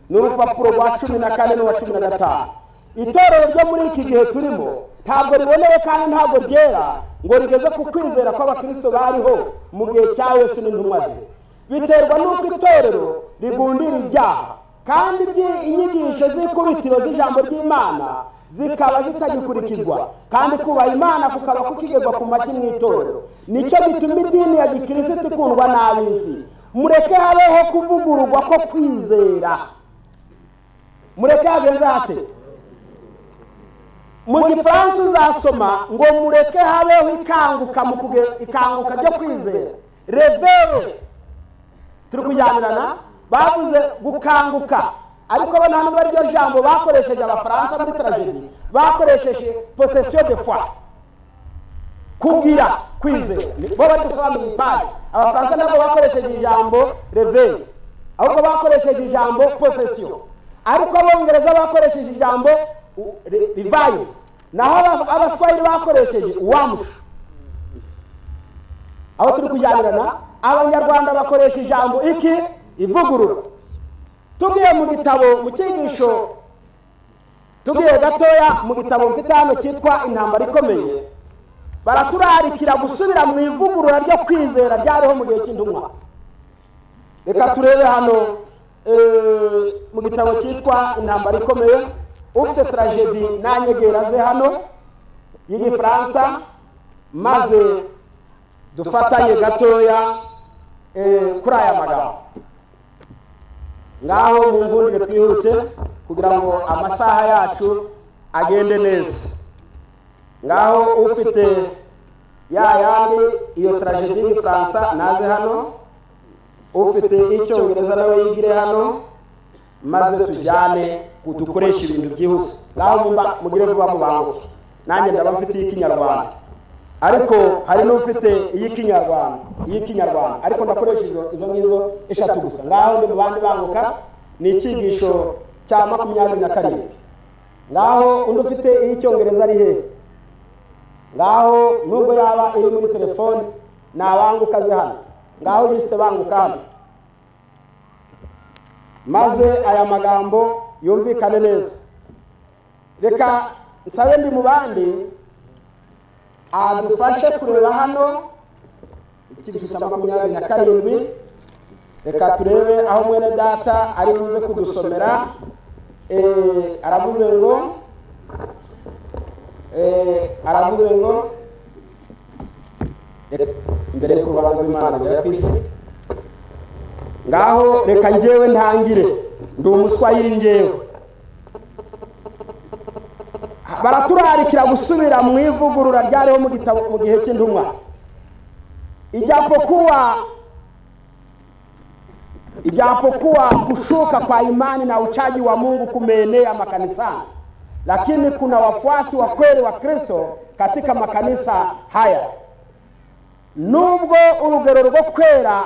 ni urupapuro rwa 14 n'uwa 15. Itorero ryo muri iki gihe turimo ntabwo riboneye kandi ntabwo ryera ngo rigeze ku kwizera kw'abakristo bariho mu gihe cya Yesu n'intumwa ze. Biterwa n'uko itorero rigundira ibyaha, kandi inyigisho z'ikubitiro z'ijambo ry'Imana zikaba zitagikurikizwa, kandi kubaha Imana kukaba kukigerwa ku mashyi mu itorero. Nicyo gituma idini ya gikristo ikundwa n'ab'isi. Mureke habeho kuvugururwa ko kwizera. Mureke hagenze hate? Mu Gifaransa uzasoma ngo mureke habeho ikanguka, ikanguka ryo kwizera, réveil. Turi kujyanirana? Bavuze gukanguka, ariko bo nta nubwo ariryo jambo bakoresheje. Abafaransa muri tragédie bakoresheje possession de foi, kugira kwizera. Bo bari gusobanura ipaji. Abafaransa ntabwo bakoresheje ijambo réveil, ahubwo bakoresheje ijambo possession. Ariko Abongereza bakoresheje ijambo revive, naho Abaswahili bakoresheje uwamusho. Aho turi kujyanirana? Abanyarwanda bakoresha ijambo iki? Ivugurura. Tugiye mu gitabo, mu cyigisho, tugiye gatoya mu gitabo mfite hano cyitwa Intambara Ikomeye, baraturarikira gusubira mu ivugurura ryo kwizera ryariho mu gihe cy'intumwa. Reka turebe hano mu gitabo cyitwa Intambara Ikomeye. Ufite tragédie nanyegera ze hano y'Igifaransa, maze dufatanye gatoya kuri aya magambo. Ngaho mu ngundire twihute kugira ngo amasaha yacu agende neza. Ngaho ufite ya yandi, iyo tragédie y'Igifaransa, naze hano. Ufite Icyongereza nawe yigire hano, maze tujyane, dukoreshe ibintu byihuse. Ngaho mugire vuba, mubanguke. Nanjye ndaba mfite iy'Ikinyarwanda, ariko hari n'ufite iy'Ikinyarwanda, ariko ndakoresha izo ngizo eshatu gusa. Ngaho ndi mu bandi banguka. Ni icyigisho cya 27. Ngaho undi ufite iy'Icyongereza ari hehe? Ngaho nubwo yaba iri muri telefone, nabanguka aze hano. Ngaho jisite banguka hano, maze aya magambo yumvikane neza. Reka nsabe ndi mu bandi adufashe kureba hano icyigisho cya 27. Reka turebe aho mwene data ari buze kudusomera. Aravuze ngo mbere y'uko urubanza rw'Imana rugera ku isi. Ngaho reka njyewe ntangire, ndi Umuswahili njyewe. Baraturarikira gusubira mu ivugurura ryariho mu gitabo, mu gihe cy'intumwa. Ijapokuwa kushuka kwa imani na uchaji wa Mungu kumeenea makanisani, lakini kuna wafuasi wa kweli wa Kristo katika makanisa haya. Nubwo urugero rwo kwera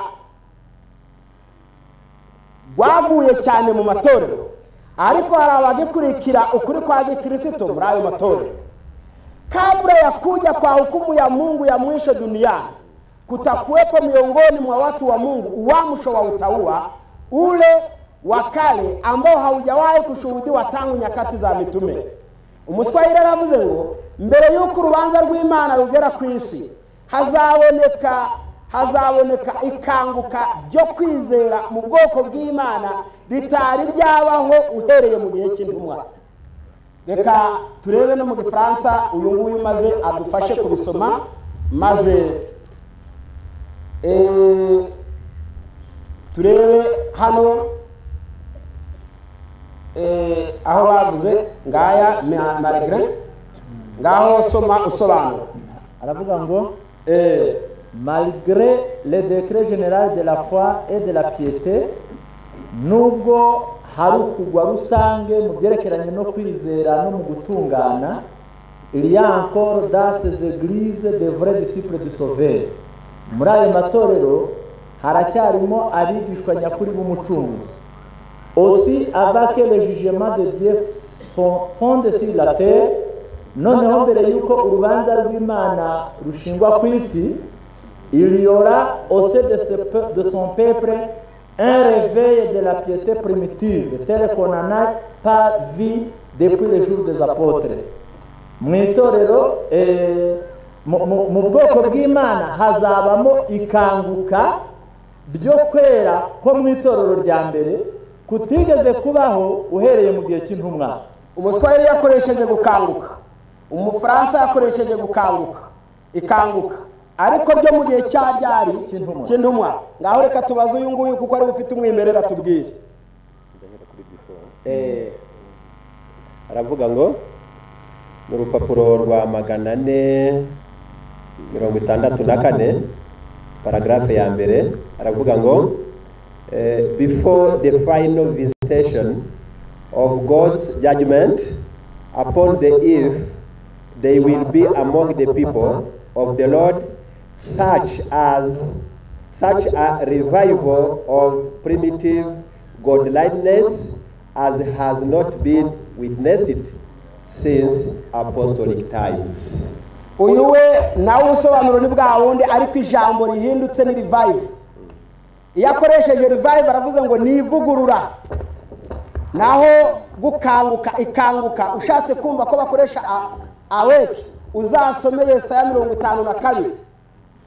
rwaguye cyane mu matorero, ariko hari abagikurikira ukuri kwa Gikristo muri ayo matorero. Kabla ya kuja kwa hukumu ya Mungu ya mwisho duniani, kutakuwepo miongoni mwa watu wa Mungu uamsho wa utauwa ule wa kale ambao haujawahi kushuhudiwa tangu nyakati za mitume. Umuswahili aravuze ngo mbere y'uko urubanza rw'Imana rugera ku isi, hazaboneka ikanguka ryo kwizera mu bwoko bw'Imana ritari ryabaho uhereye mu gihe cy'intumwa. Reka turebe no mu Gifaransa uyu nguyu, maze adufashe kubisoma, maze turebe hano aho bavuze ngaya malgré. Ngaho soma usobanura. Aravuga ngo malgré le déclin général de la foi et de la piété, nubwo hari ukugwa rusange mu byerekeranye no kwizera no mu gutungana, il y a encore dans ces églises de vrais disciples du Sauveur, muri ayo matorero haracyarimo abigishwa nyakuri b'Umucunguzi. Aussi, avant que le jugement de Dieu fonde sur la terre, noneho mbere y'uko urubanza rw'Imana rushingwa ku isi, il y aura au sein de son peuple un réveil de la piété primitive tel qu'on n'en a pas vu depuis les jours des apôtres. Mu itorero, mu bwoko bw'Imana hazabamo ikanguka ryo kwera ko mu itorero rya mbere kutigeze kubaho uhereye mu gihe cy'intumwa. Umuswahili yakoresheje gukanguka, Umufaransa yakoresheje gukanguka, ikanguka. Ariko ryo mu gihe cya ryari cy'intumwa. Ngaho reka tubaze uyu nguyu kuko ari ufite umwimerere atubwire. Aravuga ngo mu rupapuro rwa 464 paragraphe ya mbere aravuga ngo before the final visitation of God's judgment upon the earth, they will be among the people of the Lord, such a revival of primitive godliness as has not been witnessed since apostolic times. Uyu we nawe usobanuro ni bwa wundi, ariko ijambo rihindutse ni revive. Iyo akoresheje revive aravuze ngo ni ivugurura, naho gukanguka ikanguka. Ushatse kumva ko bakoresha awake, uzasome Yesaya 52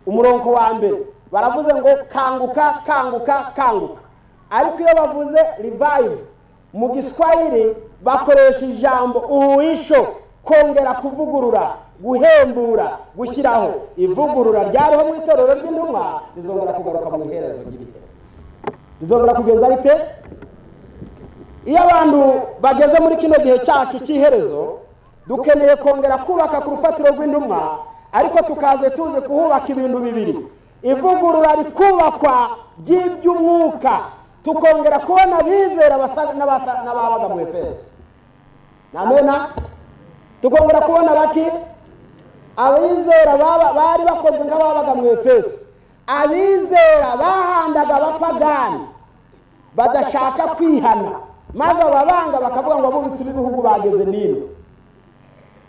umurongo wa mbere, baravuze ngo kanguka kanguka kanguka. Ariko iyo bavuze revive mu Giswahili bakoresha ijambo uwisho, kongera kuvugurura, guhembura, gushyiraho. Ivugurura ryariho mu itorero ry'intumwa rizongera kugaruka mu iherezo ry'ibihe. Rizongera kugenza rite? Iyo abantu bageze muri kino gihe cyacu cy'iherezo, dukeneye kongera kubaka ku rufatiro rw'intumwa, ariko tukaze tuze kuhubaka ibintu bibiri: ivugurura rikubakwa ry'iby'umwuka, tukongera kubona abizera n'ababaga mu Efeso. Namena tukongera kubona baki abizera bari bakozwe nk'ababaga mu Efeso, abizera bahandaga abapagani badashaka kwihana, maze ababanga bakavuga ngo abubitsi b'ibihugu bageze nino.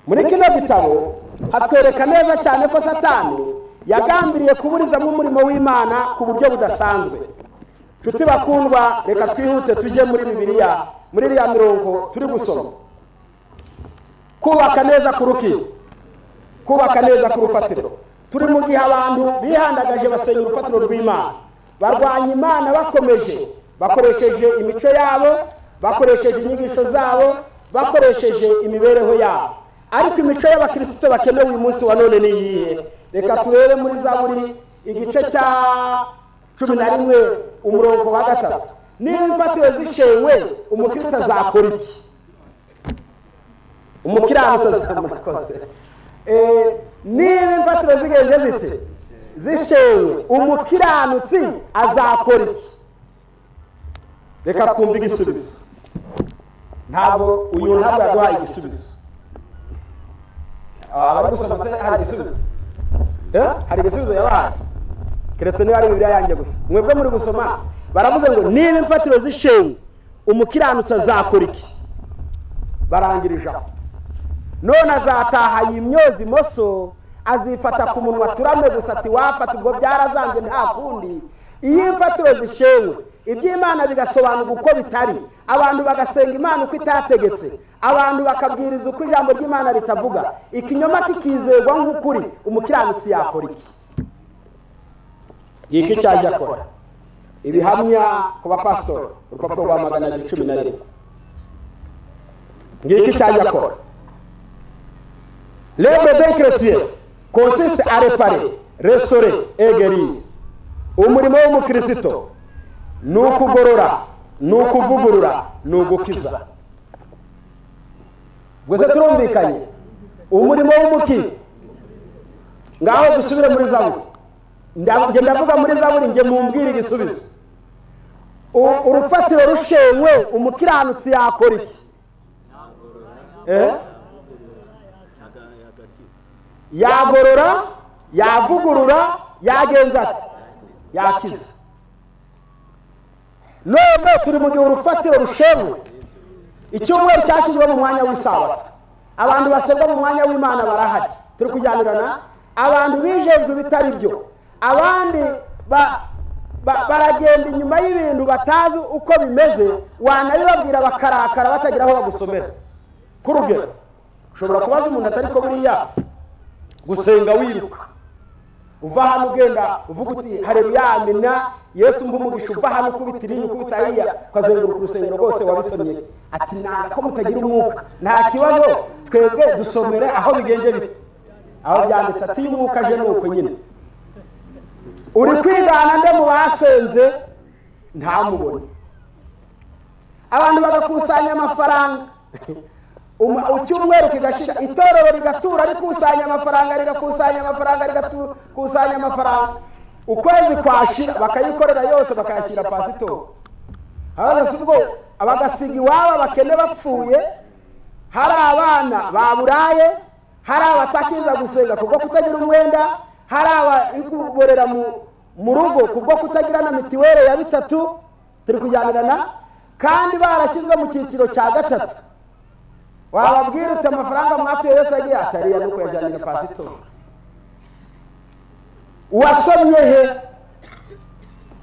Muri kino gitabo hatwereka neza cyane ko Satani yagambiriye kuburizamo umurimo w'Imana ku buryo budasanzwe. Nshuti bakundwa, reka twihute tujye muri Bibiliya, muri iriya mirongo turi gusoma. Kubaka neza ku ruki, kubaka neza ku rufatiro. Turi mu gihe abantu bihandagaje basenya urufatiro rw'Imana, barwanya Imana bakomeje, bakoresheje imico yabo, bakoresheje inyigisho zabo, bakoresheje imibereho yabo. Ariko imico y'abakristo bakenewe uyu munsi wa none ni iyihe? Reka turebe muri Zaburi igice cya 11 umurongo wa 3. Niba imfatiro zishenywe, umukristo azakora iki? Umukiranutsi azamurakoze. Niba imfatiro zigenje zite zishenywe, umukiranutsi azakora iki? Reka twumve igisubizo. Ntabwo uyu ntabwo yaduhaye igisubizo. Abari gusoma se hari igisubizo? Hari igisubizo yabahaye? Keretse niba ari Bibiliya yanjye gusa. Mwebwe muri gusoma baravuze ngo niba imfatiro zishenywe, umukiranutsi azakora iki? Barangirije aho. None azataha yimyoza imoso, azifata ku munwa turame gusa ati wapfa, ubwo byarazambye nta kundi. Iyo imfatiro zishenywe, iby'Imana bigasobanurwa uko bitari, abantu bagasenga Imana uko itategetse, abantu bakabwiriza uko ijambo ry'Imana ritavuga, ikinyoma kikizerwa nk'ukuri, umukiranutsi yakora iki? Ngiki cyaje akora. Ibihamya ku bapasitori, urupapuro rwa 211. Ngiki cyaje akora. L'œuvre d'un chrétien consiste à réparer, restaurer et guérir. Umurimo w'umukristo ni ukugorora, ni ukuvugurura, ni ugukiza. Gusa turumvikanye, umurimo w'umuki. Ngaho dusubire muri Zaburi. Nge ndavuga muri Zaburi, nge mumbwire igisubizo. Urufatiro rushenywe, umukiranutsi yakora iki? Yagorora, yavugurura, yagenza ati yakiza. None turi mu gihe urufatiro rushenywe. Icyumweru cyashyizwe mu mwanya w'isabato, abantu basebwa mu mwanya w'Imana barahari, turi kujyanirana. Abantu bijejwe bitari byo, abandi baragenda inyuma y'ibintu batazi uko bimeze, wanabibabwira bakarakara batagira aho bagusomera. Kurugero, ushobora kubaza umuntu atari ko buriya gusenga wiruka uva hano ugenda uvuga uti haleluya amina Yesu mbumugisha, uva hano ukubita iriya ukubita hariya ukazenguruka urusengero rwose wabisomye, ati nanga ko mutagira umwuka. Nta kibazo, twebwe dusomere aho bigenje bite, aho byanditse ati iyo umwuka aje nuko nyine. Uri kwigana nde mu basenze? Ntamubone. Abantu bagakusanya amafaranga, icyumweru kigashira, itorero rigatura rikusanya amafaranga, rigakusanya amafaranga, rigakusanya amafaranga, ukwezi kwashira bakayikorera yose bakayashyira pasitori. Habaza ubwo abagasiga iwabo abakene bapfuye, hari abana baburaye, hari abatakiza gusenga kubwo kutagira umwenda, hari ababorera mu rugo kubwo kutagira na mitiwere ya 3, turi kujyanirana, kandi barashyizwe mu cyiciro cya 3. Wababwira uti amafaranga mwatuye yose agiye atariya nuko yajyanira pasitori. Wasomye he?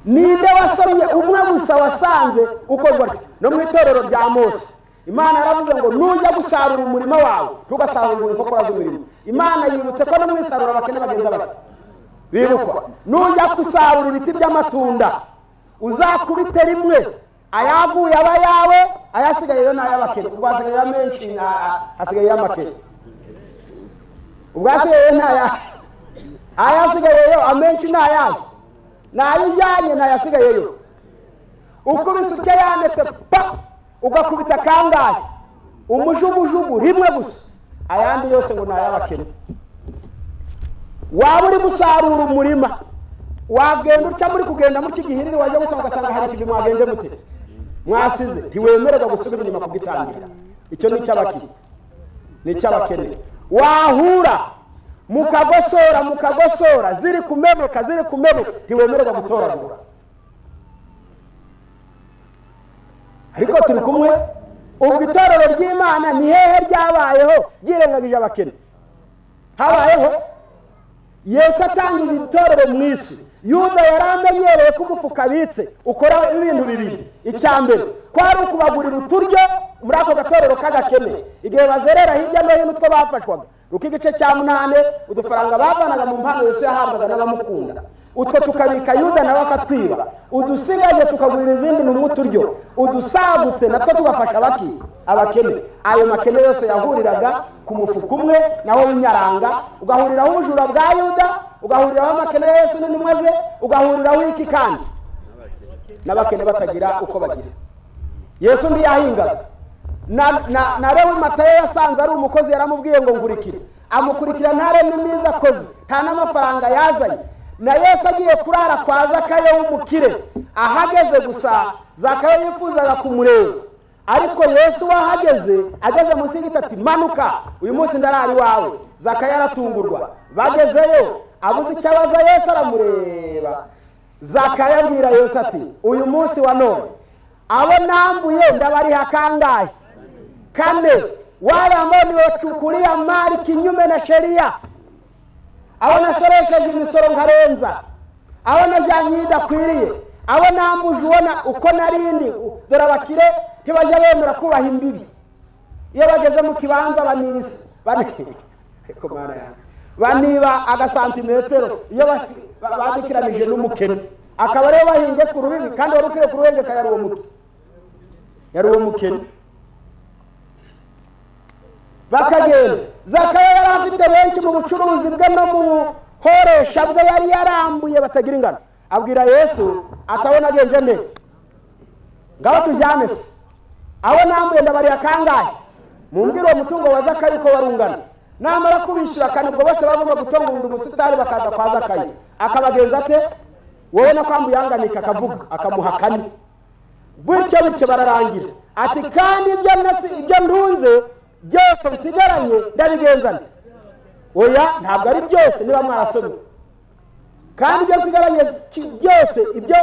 Ninde wasomye umwe gusa wasanze ukozwe atyo? No mu itorero rya Mose Imana yaravuze ngo nujya gusarura umurimo wawe ntugasarura inkokora z'umurimo. Imana yibutse ko no mu isarura abakene bagenza bate bibukwa. Nujya gusarura ibiti by'amatunda uzakubite rimwe, ayaguye aba yawe, ayasigaye yo n'ay'abakene. Ubwo hasigaye menshi, hasigaye y'amakene. Ubwo hasigaye n'aya, ayasigaye yo amenshi n'ayayo, nayo ujyanye n'ayasigayeyo. Ukubise utya yanetse pa, ugakubita kangahe? Umujugujugu rimwe gusa, ayandi yose ngo n'ay'abakene. Waba uri gusarura umurima, wagenda utya muri kugenda mu kigihiriri, wajya gusanga ugasanga hari ikivi mwagenje mute mwasize, ntiwemererwa gusubira inyuma kugitangira. Icyo ni icy'abakene, ni icy'abakene. Wahura mukagosora mukagosora, ziri kumeneka ziri kumeneka, ntiwemererwa gutoragura. Ariko turi kumwe. Ubwo itorero ry'Imana ni hehe ryabayeho ryirengagije abakene? Habayeho Yesu atangije itorero mu isi. Yuda yaramenyereye ko umufuka abitse ukora ibintu bibiri. Icya mbere kwari ukubagurira uturyo muri ako gatorero k'agakene, igihe bazerera hirya no hino utwo bafashwaga. Ruka igice cya 8, udufaranga bavanaga mu mpano Yesu yahabwaga n'abamukunda, utwo tukabika Yuda nawe akatwiba, udusigaje tukagurira izindi ntumwa uturyo, udusagutse natwo tugafasha abakene. Ayo makene yose yahuriraga ku mufuka umwe nawo w'inyaranga, ugahuriraho ubujura bwa Yuda, ugahuriraho amakene ya Yesu n'intumwa ze, ugahuriraho iki kandi n'abakene batagira uko bagira. Yesu ntiyahingaga. Na Lewi Matayo yasanze ari umukozi, yaramubwiye ngo nkurikire, amukurikira ntare n'imiza akoze, nta n'amafaranga yazanye. Na Yesu agiye kurara kwa Zakayo w'umukire, ahageze gusa Zakayo yifuzaga kumureba, ariko Yesu wahageze ageze munsi y'igiti ati manuka uyu munsi ndarara iwawe. Zakayo aratungurwa, bagezeyo abuze icyo abaza Yesu aramureba. Zakayo abwira Yesu ati uyu munsi wa none abo nambuye ndabariha kangahe? 4. Wale ambao niwachukulia mali kinyume na sheria, abo nasoresheje imisoro nkarenza, abo najyanye idakwiriye, abo nambuje ubona uko narindi. Dore abakire ntibajya bemera kubaha imbibi, iyo bageze mu kibanza baniba agasantimetero iyo badikiranije n'umukene, akaba ariyo bahinge ku rubibi, kandi wari ukwiye kuruhengeka yari uwo mukene. Bakagenda. Zakayo yari afite benshi mu bucuruzi bwe no mu buhoresha bwe yari yarambuye batagira ingano. Abwira Yesu atabona agenje nde, ngaho tujyane se, abo nambuye ndabariya kangahe? Mumbwire uwo mutungo wa Zakayo uko warungana. Namara kubishyura kandi ubwo bose bagomba gutonga umusitari bakaza kwa Zakayo, akabagenza ate? Wowe nakwambuye anganika, akavuga akamuha 4. Bityo bityo bararangira. Ati kandi ibyo ndunze byose nsigaranye ndabigenzana. Oya, ntabwo ari byose niba mwarasomye. Kandi ibyo nsigaranye byose ibyo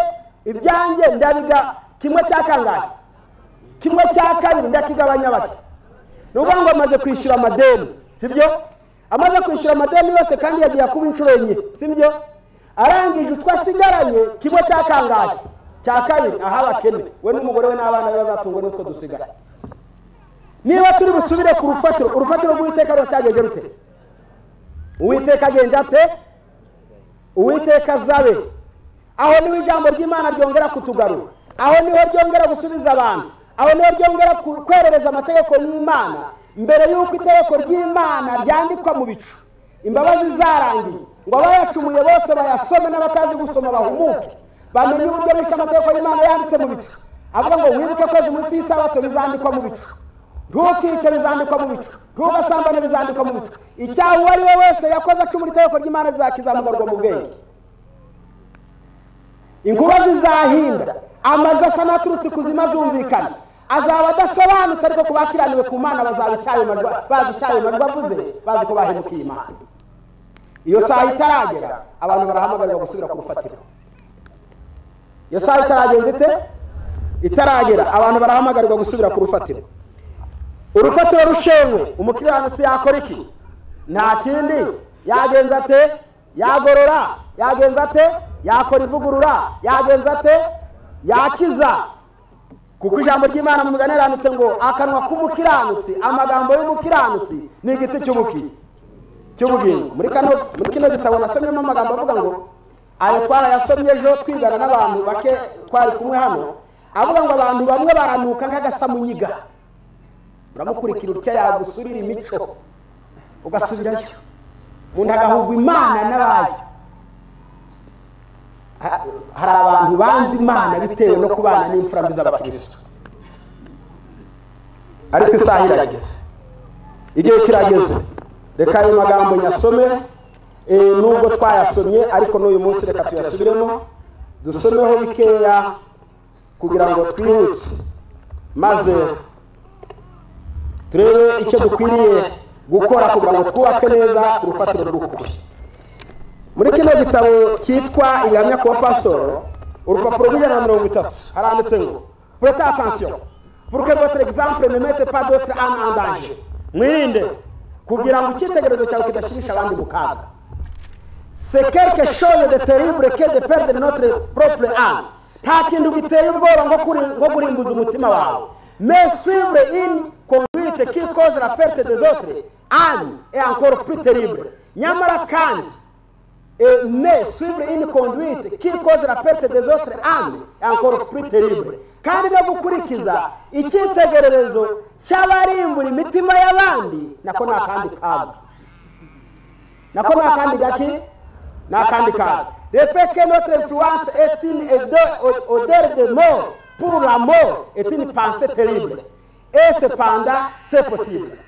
ibyanjye ndabiga kimwe cya kangahe? Kimwe cya kabiri ndakigabanya bake. Nuvuga ngo amaze kwishyura amadeni, sibyo? Amaze kwishyura amadeni yose kandi yagiye kuba inshuro 4, sibyo? Arangije utwo asigaranye kimwe cya kangahe? Cya kabiri aha abakene, we n'umugore we n'abana be bazatungwa n'utwo dusigaye. Niba turi busubire ku rufatiro, urufatiro rw'Uwiteka ruracyagenje rute? Uwiteka agenje ate? Uwiteka azabe. Aho niho ijambo ry'Imana ryongera kutugarura, aho niho ryongera gusubiza abantu, aho niho ryongera kwerereza amategeko y'Imana. Mbere y'uko itegeko ry'Imana ryandikwa mu bicu, imbabazi zarangiye, ngo abayacumuye bose bayasome n'abatazi gusoma bahumuke, bamenye uburyo bishe amategeko y'Imana yanditse mu bicu. Avuga ngo wibuke kwezi munsi y'isabato bizandikwa mu bicu, ntukice bizandikwa mu bicu, ntugasambane bizandikwa mu bicu. Icyaha uwo ari we wese yakoze acumura itegeko ry'Imana kizamugarurwa mu bwenge. Inkuba zizahinda, amajwi asa n'aturutse ikuzimu azumvikana, azaba adasobanutse, ariko ku bakiraniwe ku Mana bazaba icyayo majwi, bazi icyayo majwi avuze, bazi ko bahemukiye Imana. Iyo saha itaragera, abantu barahamagarirwa gusubira ku rufatiro. Iyo saha itaragenze ite? Itaragera, abantu barahamagarirwa gusubira ku rufatiro. Urufatiro rushenywe, umukiranutsi yakora iki? Nta kindi yagenza ate? Yagorora. Yagenza ate? Yakora ivugurura. Yagenza ate? Yakiza. Kuko ijambo ry'Imana mu migani yaranditse ngo akanwa k'umukiranutsi, amagambo y'umukiranutsi ni igiti cy'ubugingo. Muri kino gitabo nasomyemo amagambo avuga ngo, ayo twarayasomye ejo twigana n'abantu bake twari kumwe hano, avuga ngo abantu bamwe baranuka nk'agasamunyiga, uramukurikira utya yagusurira imico ugasubirayo, umuntu agahugwa Imana n'abayo. Hari abantu banze Imana bitewe no kubana n'imfura mbi z'abakristo, ariko isaha irageze, igihe kirageze. Reka ayo magambo nyasome, nubwo twayasomye ariko n'uyu munsi reka tuyasubiremo, dusomeho bikeya kugira ngo twihute, maze turebe icyo dukwiriye gukora kugira ngo twubake neza ku rufatiro rw'ukuri. Muri kino gitabo cyitwa Ibihamya ku bapasitoro, urupapuro rw'130 haranditse ngo prêtez attention pour que votre exemple ne mette pas d'autres âmes en danger. Mwirinde kugira ngo icyitegererezo cyawe kidashyirisha abandi mu kaga. C'est quelque chose de terrible que de perdre notre propre âme. Nta kintu giteye ubwoba nko kurimbuza umutima wawe. Mais suivre une conduite qui cause la perte des autres âmes est encore plus terrible. Nyamara kandi, mais suivre une conduite qui cause la perte des autres âmes est encore plus terrible. Kandi no gukurikiza icyitegererezo cy'abarimbura imitima y'abandi nako ni akandi kaga. Nako ni akandi gaki? Ni akandi kaga. Le fait que notre influence est une odeur de mort pour la mort est une pensée terrible. Et cependant, c'est possible.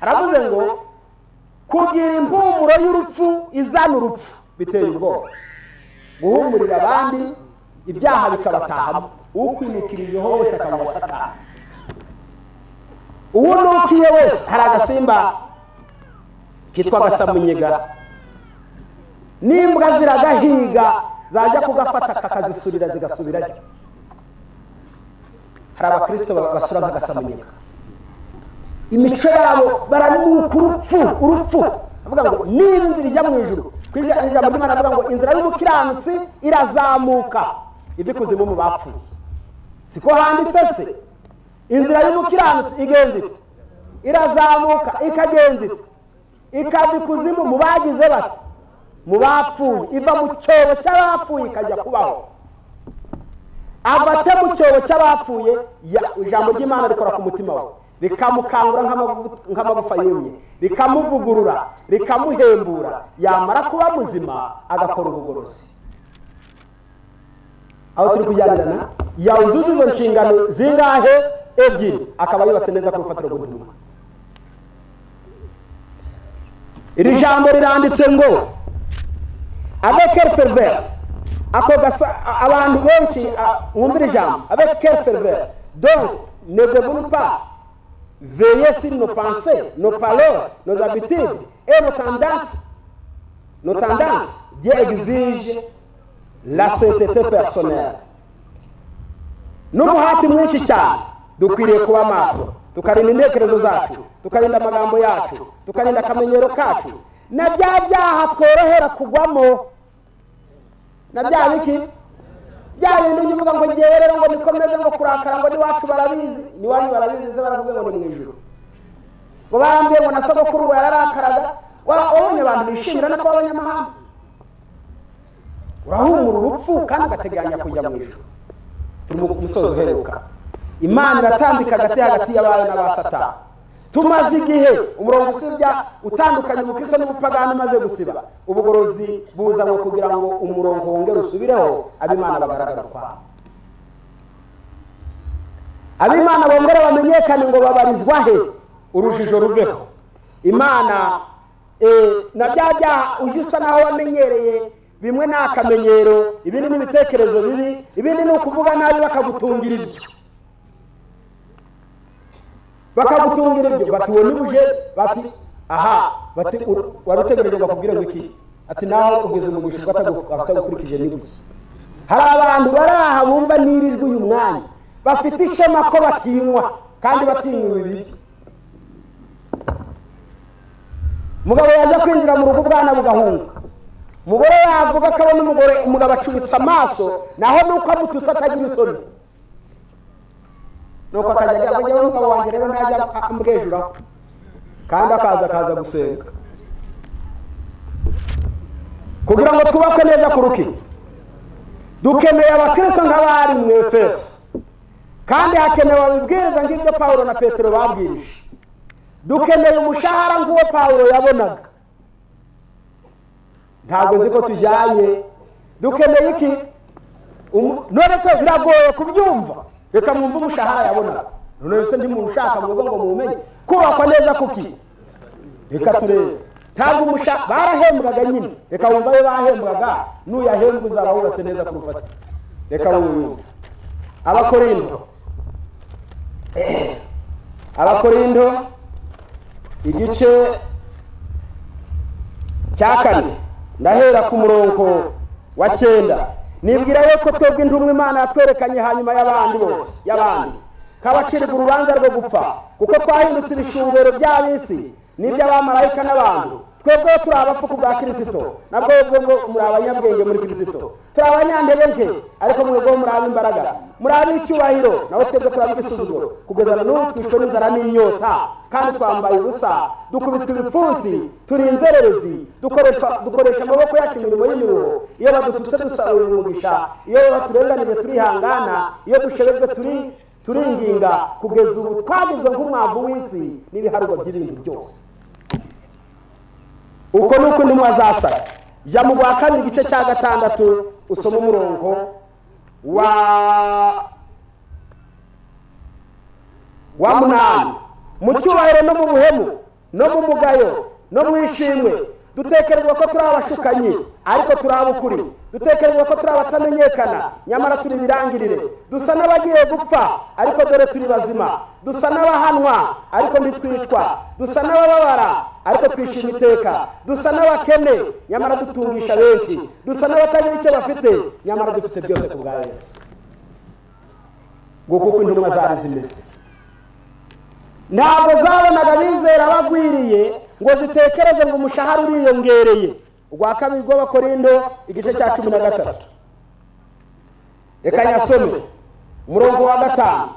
Aravuze ngo kugira impumuro y'urupfu izana urupfu biteye ubwoba. Guhumurira abandi ibyaha bikabatahamo, ukwinukirijeho wese akaba Satani. Uwunukiye wese, hari agasimba kitwa gasamunyiga, n'imbwa ziragahiga zajya kugafata kakazisurira zigasubirayo. Hari abakristo basura nk'agasamunyiga, imico yabo baranuka urupfu, urupfu. Avuga ngo niba inzira ijya mu ijuru, ijambo ry'Imana avuga ngo inzira y'umukiranutsi irazamuka iva ikuzimu mu bapfuye. Siko handitse se? Inzira y'umukiranutsi igenza ite? Irazamuka ikagenza ite? Ikava ikuzimu mu bagize bate? Mu bapfuye. Iva mu cyobo cy'abapfuye ikajya kubaho. Ava ate mu cyobo cy'abapfuye? Ijambo ry'Imana rikora ku mutima wawe, rikamukangura nk'amagufa yumye, rikamuvugurura, rikamuhembura. Yamara kuba muzima agakora ubugorozi. Aho turi kujyanirana, yawuzuza izo nshingano zingahe? Ebyiri, akaba yubatse neza ku rufatiro rw'intumwa. Iri jambo riranditse ngo avec quelle ferveur, ako gasa abantu benshi mwumvira ijambo avec quelle ferveur. Donc ne devons pas veiller sur nos pensées, nos paroles, nos habitudes et nos tendances. Nos tendances, Dieu exige la sainteté personnelle. N'umuhati mwinshi cyane dukwiriye kuba maso, tukarinda intekerezo zacu, tukarinda amagambo yacu, tukarinda akamenyero kacu, na bya byaha tworohera kugwamo, na bya biki bya bintu uvuga ngo ngewe rero ngo nikomeze ngo kurakara ngo niwacu barabizi, niwanyu barabizi, baravuga ngo ni mu ijuru, ngo barambwiye ngo na sogokuru ngo yararakaraga. Wabonye abantu bishimira no kuba abanyamahanga. Urahumura urupfu kandi ugateganya kujya mu ijuru. Turi mu musozo uheruka. Imana iratambika hagati y'abayo n'aba Satani. Tumaze igihe umurongo usibya utandukanye ubukristo n'ubupagani umaze gusiba, ubugorozi buzanywe kugira ngo umurongo wongere usubireho, ab'Imana bagaragara kwabo, ab'Imana bongere bamenyekane ngo babarizwa he, urujijo ruveho. Imana na bya byaha uje usa naho wamenyereye, bimwe ni akamenyero, ibindi ni ibitekerezo bibi, ibindi ni ukuvuga nabi bakagutungira ibyo, bati uwo nibuje, bati aha, bati wari utegereje ngo akubwire ngo iki, ati naho ugeze umugisha ubwo atagukurikije n'ibuye. Hari abantu bari aha bumva nirijwe uyu mwanya, bafite ishema ko batinywa kandi batinywa ibibi. Mugabo yaje kwinjira mu rugo ubwana bugahunga, umugore yavuga akabona umugore umugabo acubitse amaso, naho nuko amututse atagira isoni, nuko akajya agira ngo njyewe umugabo wanjye rero ntajya ambwejuraho, kandi akaza gusenga kugira ngo twubakwe neza kuruki. Dukeneye abakristo nk'abari mu Efeso, kandi hakenewe ababwiriza nk'ibyo Pawulo na Petero babwirije. Dukeneye umushahara nk'uwo Pawulo yabonaga. Ntabwo nzi ko tujyanye. Dukeneye iki? None se biragoye kubyumva? Reka mwumve umushahara yabonaga. None se ndimushaka mwebwe ngo mumenye kubakwa neza kuki? Reka turebe. Ntabwo umushahara barahembwaga nyine. Reka wumva ayo bahembwaga, nuyahembwa uzaba wubatse neza ku rufatiro. Reka wumve. Abakorinto igice cya 4 ndahera ku murongo wa 9. Nibwira yuko twebwe intumwa Imana yatwerekanye hanyuma y'abandi bose y'abandi kabacirwa urubanza rwo gupfa, kuko twahindutse ibishungero by'ab'isi n'iby'abamarayika n'abantu. Twebwe turi abapfu ku bwa Kristo, nabwo bwo muri abanyabwenge muri Kristo. Turi abanyantege nke, ariko mwebwe muri ab'imbaraga, muri ab'icyubahiro, naho twebwe turi ab'igisuzuguro. Kugeza na n'ubu twishwe n'inzara n'inyota, kandi twambaye ubusa, dukubitwa ibipfunsi, turi inzererezi, dukoresha amaboko yacu imirimo y'imiruho. Iyo badututse dusaba umugisha, iyo baturenganije turihangana, iyo dushebejwe turinginga, kugeza ubu twagizwe nk'umwavu w'isi n'ibiharurwa by'ibintu byose. Uko nuko intumwa zasaga. Jya mu rwa 2 igice cya 6 usome umurongo wa 8. Mu cyubahiro no mu buhemu no mu mugayo no mu ishimwe, dutekerezwa ko turi abashukanyi ariko turi ab'ukuri, dutekerezwa ko turi abatamenyekana nyamara turi ibirangirire, dusa n'abagiye gupfa ariko dore turi bazima, dusa n'abahanwa ariko ntitwicwa, dusa n'abababara ariko twishima iteka, dusa n'abakene nyamara dutungisha benshi, dusa n'abatagira icyo bafite nyamara dufite byose ku bwa Yesu. Nguko uko intumwa zari zimeze. Ntabwo zabonaga abizera bagwiriye ngo zitekereze ngo umushahara uriyongereye. Urwa 2 rw'Abakorinto igice cya 13. Reka nyasome umurongo wa 5.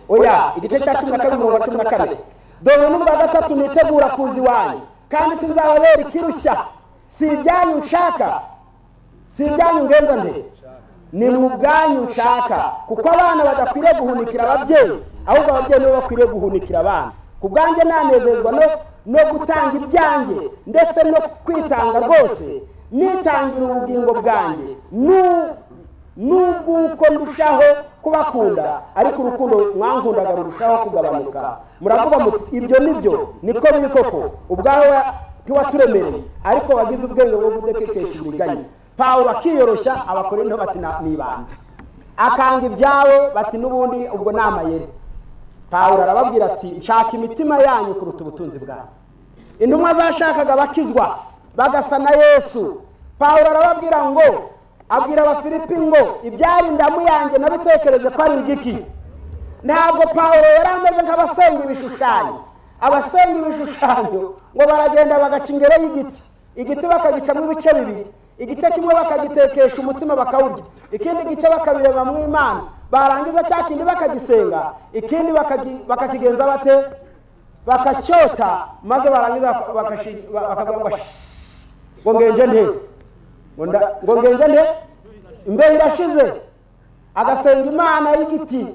Oya, igice cya 12 umurongo wa 14. Dore n'ubwa 3 nitegura kuza iwanyu, kandi sinzababera ikirushya, si ibyanyu nshaka, si ibyanyu ngenza nde, ni mu bwanyu nshaka, kuko abana badakwiriye guhunikira ababyeyi, ahubwo ababyeyi nibo bakwiriye guhunikira abana. Ku bwanjye nanezezwa no gutanga ibyanjye ndetse no kwitanga rwose, nitangira ubugingo bwanjye n'ubwuko ndushaho kubakunda, ariko urukundo mwankundaga rurushaho kugabanuka. Muravuga muti ibyo nibyo, niko biri koko, ubwawe ntiwaturemereye, ariko wagize ubwenge bwo kudekekesha uburiganya. Pawulo akiyoroshya, Abakorinto bati nibande, akanga ibyabo bati n'ubundi ubwo ni amayeri. Pawulo arababwira ati nshaka imitima yanyu kuruta ubutunzi bwanyu. Intumwa zashakaga bakizwa bagasa na Yesu. Pawulo arababwira ngo, abwira Abafilipi ngo ibyari indamu yanjye nabitekereje ko ari igiki. Ntabwo Pawulo yari ameze nk'abasenga ibishushanyo. Abasenga ibishushanyo ngo baragenda bagaca ingero y'igiti, igiti bakagicamo ibice bibiri, igice kimwe bakagitekesha umutsima bakawurya, ikindi gice bakabireba mu Imana, barangiza cya kindi bakagisenga, ikindi bakakigenza bate, bakacyota, maze barangiza bakavuga ngo ngenje nte, ngo ngenje nte, imbeho irashize. Agasenga Imana y'igiti.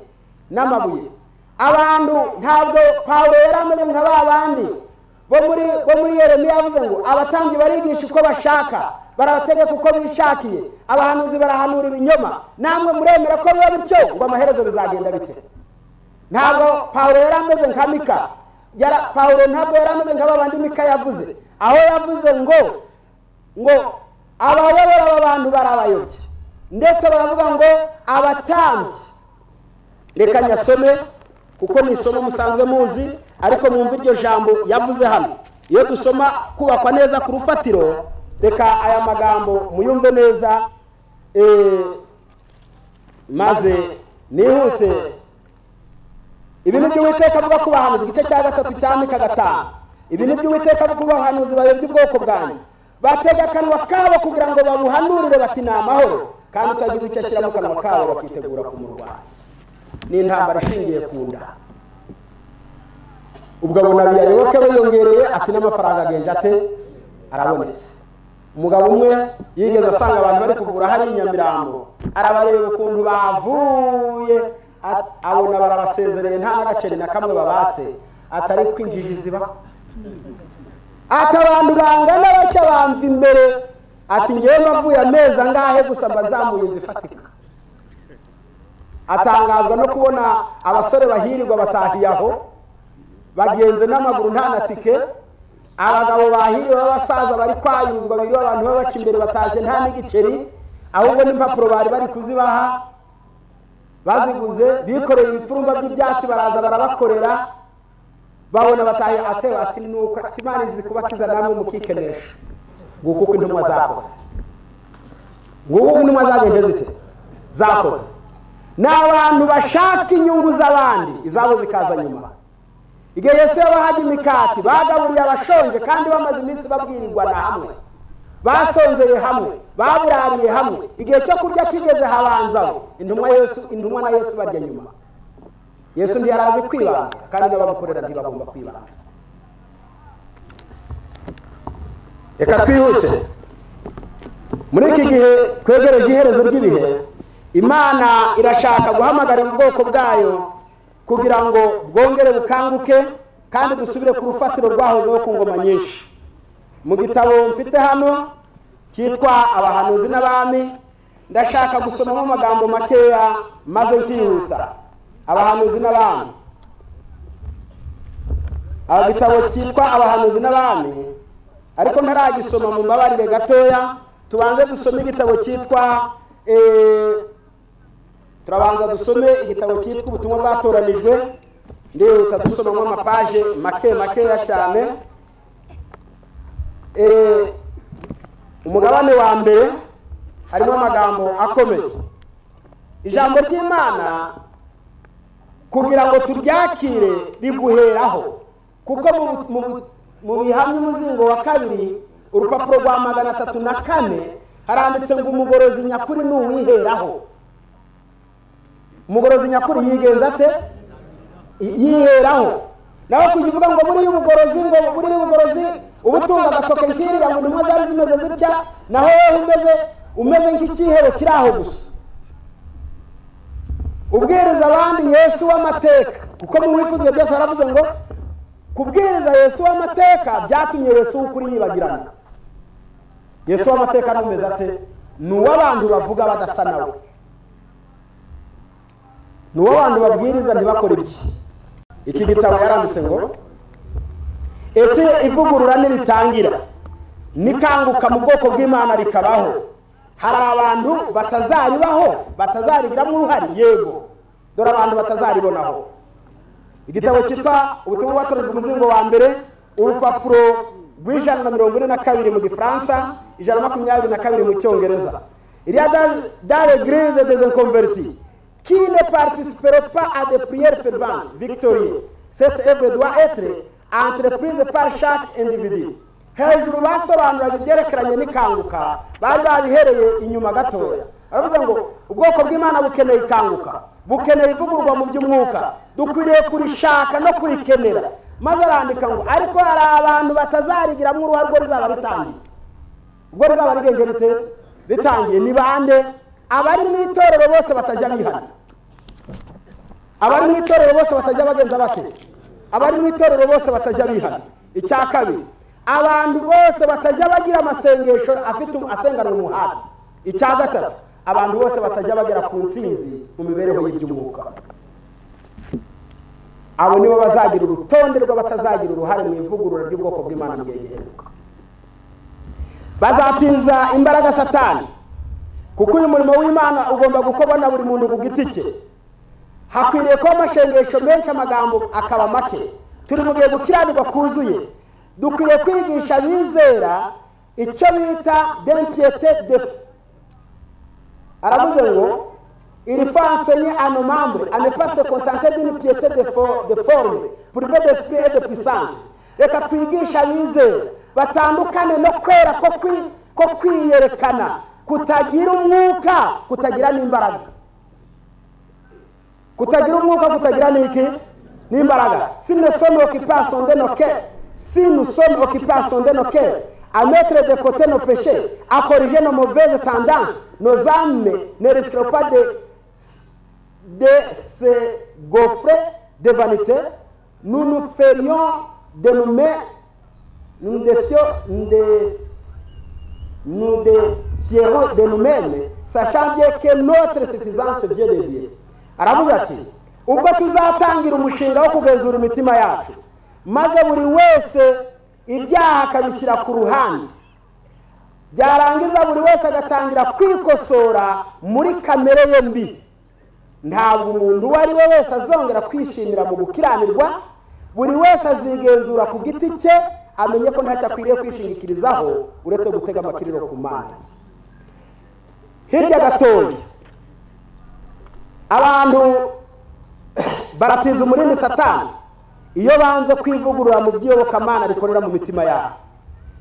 N'amabuye. Abantu ntabwo Pawulo yari ameze nka ba bandi bo muri Yeremiya yavuze ngo abatambyi barigisha uko bashaka, barabategeka uko bishakiye, abahanuzi barahanura ibinyoma, namwe muremera ko biba bityo, ngo amaherezo bizagenda bite? Ntabwo Pawulo yari ameze nka Mika. Pawulo ntabwo yari ameze nka babandi Mika yavuze, aho yavuze ngo abayobora aba bantu barabayobye, ndetse baravuga ngo abatambyi. Reka nyasome kuko ni isomo musanzwe muzi, ariko mwumve iryo jambo yavuze hano. Iyo dusoma kubakwa neza ku rufatiro, reka aya magambo muyumve neza, maze nihute. Ibi ni byo Uwiteka avuga ku bahanuzi, igice cya 3 cya Mika 5. Ibi ni byo Uwiteka avuga ku bahanuzi bayobya ubwoko bwanjye, batega akanwa kabo kugira ngo babuhanurire bati ni amahoro, kandi utagize icyo ashyira mu kanwa kabo bakitegura kumurwanya. Ni intambara ishingiye ku nda. Ubwo abona biyayoboke biyongereye, ati n'amafaranga agenje ate arabonetse. Umugabo umwe yigeze asanga abantu bari kuvura hari Nyamirambo, arabareba ukuntu bavuye, abona barabasezereye nta n'agaceri na kamwe babatse, atari kwinjiji ziba. Ati abantu bangana batya bamva imbere, ati ngewe mbavuye amezi angahe gusa mba nzamuye inzu ifatika. Atangazwa no kubona abasore bahirirwa batahiye aho, bagenze n'amaguru nta na tike, abagabo bahiriwe b'abasaza bari kwayuzwa biriwe abantu babaca imbere batashye nta n'igiceri, ahubwo n'impapuro bari bari kuzibaha baziguze, bikoreye ibipfurumba by'ibyatsi baraza barabakorera, babona bataye atewe, ati nuko ati Imana izi kubakiza namwe mukikenesha. Nguko uko intumwa zakoze, nguko uko intumwa zagenje zite zakoze. N'abantu bashaka inyungu z'abandi, izabo zikaza nyuma. Igihe Yesu yabahaga imikati, bagaburiye abashonje kandi bamaze iminsi babwirirwa na hamwe, basonzeye hamwe, baburariye hamwe. Igihe cyo kurya kigeze habanzaho intumwa na Yesu barya nyuma. Yesu ntiyarazi kwibanza, kandi n'abamukorera ntibagomba kwibanza. Reka twihute. Muri iki gihe twegereje iherezo ry'ibihe, Imana irashaka guhamagarira ubwoko bwayo kugira ngo bwongere bukanguke kandi dusubire ku rufatiro rwahozeho ku ngoma nyinshi. Mu gitabo mfite hano cyitwa Abahanuzi n'Abami, ndashaka gusomamo amagambo makeya maze nkihuta. Abahanuzi n'Abami, igitabo cyitwa Abahanuzi n'Abami, ariko ntaragisoma mu mbabarire gatoya, tubanze dusome igitabo cyitwa turabanza dusome igitabo cyitwa Ubutumwa bwatoranijwe. Ndihuta dusomamo amapaje make makeya cyane. Umugabane wa mbere harimo amagambo akomeye. Ijambo ry'Imana kugira ngo turyakire riguheraho, kuko mu bihamya umuzingo wa 2 urupapuro rwa 304 haranditse ngo umugorozi nyakuri ni uwiheraho. Umugorozi nyakuri yigenza ate? Yiheraho. Nawe kujivuga ngo muri y'ubugorozi, ngo muri y'ubugorozi ubutunga agatoke nkiriya ngo intumwa zari zimeze zitya, naho wowe umeze nk'ikihebe kiri aho gusa. Ubwiriza abandi Yesu w'amateka, kuko mu wifuzwe byose aravuze ngo kubwiriza Yesu w'amateka byatumye Yesu w'ukuri yibagirana. Yesu w'amateka n'umeze ate? Ni uw'abantu bavuga badasa nawe, ni uw'abantu babwiriza ntibakore iki. Iki gitabo yaranditse ngo ese ivugurura niritangira nikanguka mu bwoko bw'Imana rikabaho, hari abantu batazaribaho, batazarigiramo uruhare? Yego, dore abantu batazaribonaho. Igitabo cyitwa Ubutumwa bwatoranijwe umuzingo wa 1 urupapuro rw'142 mu Gifaransa, 122 mu Cyongereza. Il y a dans l'église des inconvertis qui ne participeront pas à des prières ferventes victorieuses. Cette œuvre doit être entreprise par chaque individu. Hejuru basobanuraga ibyerekeranye n'ikanguka, bari babihereye inyuma gatoya. Aravuze ngo ubwoko bw'Imana bukeneye ikanguka, bukeneye ivugururwa mu by'umwuka, dukwiriye kurishaka no kurikenera. Maze arandika ngo ariko hari abantu batazarigiramo uruhare rwo rizaba ritangiye. Ubwo rizaba rigenje rite? Ritangiye. Ni bande? Abari mu itorero bose batajya bihana. Abari mu itorero bose batajya bagenza bake, abari mu itorero bose batajya bihana. Icya kabiri, abantu bose batajya bagira amasengesho afite asenganwa umuhati. Icya gatatu, abantu bose batajya bagera ku ntsinzi mu mibereho y'iby'umwuka. Abo nibo bazagira urutonde rw'abatazagira uruhare mu ivugurura ry'ubwoko bw'Imana mu gihe giheruka. Bazatinza imbaraga Satani, kuko uyu murimo w'Imana ugomba gukorwa na buri muntu ku giti cye. Hakwiriye kuba amashengesho menshi, amagambo akaba make. Turi mu gihe gukiranirwa kuzuye. Dukwiriye kwigisha abizera icyo bita d'impiété de. Aravuze ngo il faut enseigner à nos membres à ne pas se contenter d'une piété de forme privée d'esprit et de puissance. Reka twigisha abizera batandukane no kwera ko kwiyerekana, kutagira umwuka, kutagira n'imbaraga. Kutagira umwuka, kutagira n'iki? N'imbaraga. Si nous sommes occupés à sonder nos cœurs, si nous sommes occupés à sonder nos cœurs, à mettre de côté nos péchés, à corriger nos mauvaises tendances, nos âmes ne risqueront pas de se gaufrer de vanité. Nous nous ferions de nous-mêmes, nous défierons de nous-mêmes, sachant bien que notre suffisance vient de Dieu. Aravuze ati ubwo tuzatangira umushinga wo kugenzura imitima yacu, maze buri wese ibyaha akabishyira ku ruhande, byarangiza buri wese agatangira kwikosora muri kamere ye mbi, ntabwo umuntu uwo ari we wese azongera kwishimira mu gukiranirwa. Buri wese azigenzura ku giti cye, amenye ko ntacyo akwiriye kwishingikirizaho uretse gutega amakiriro ku Mana. Hirya gatoya, abantu baratiza umurindi Satani iyo banze kwivugurura mu by'iyobokamana rikorera mu mitima yabo.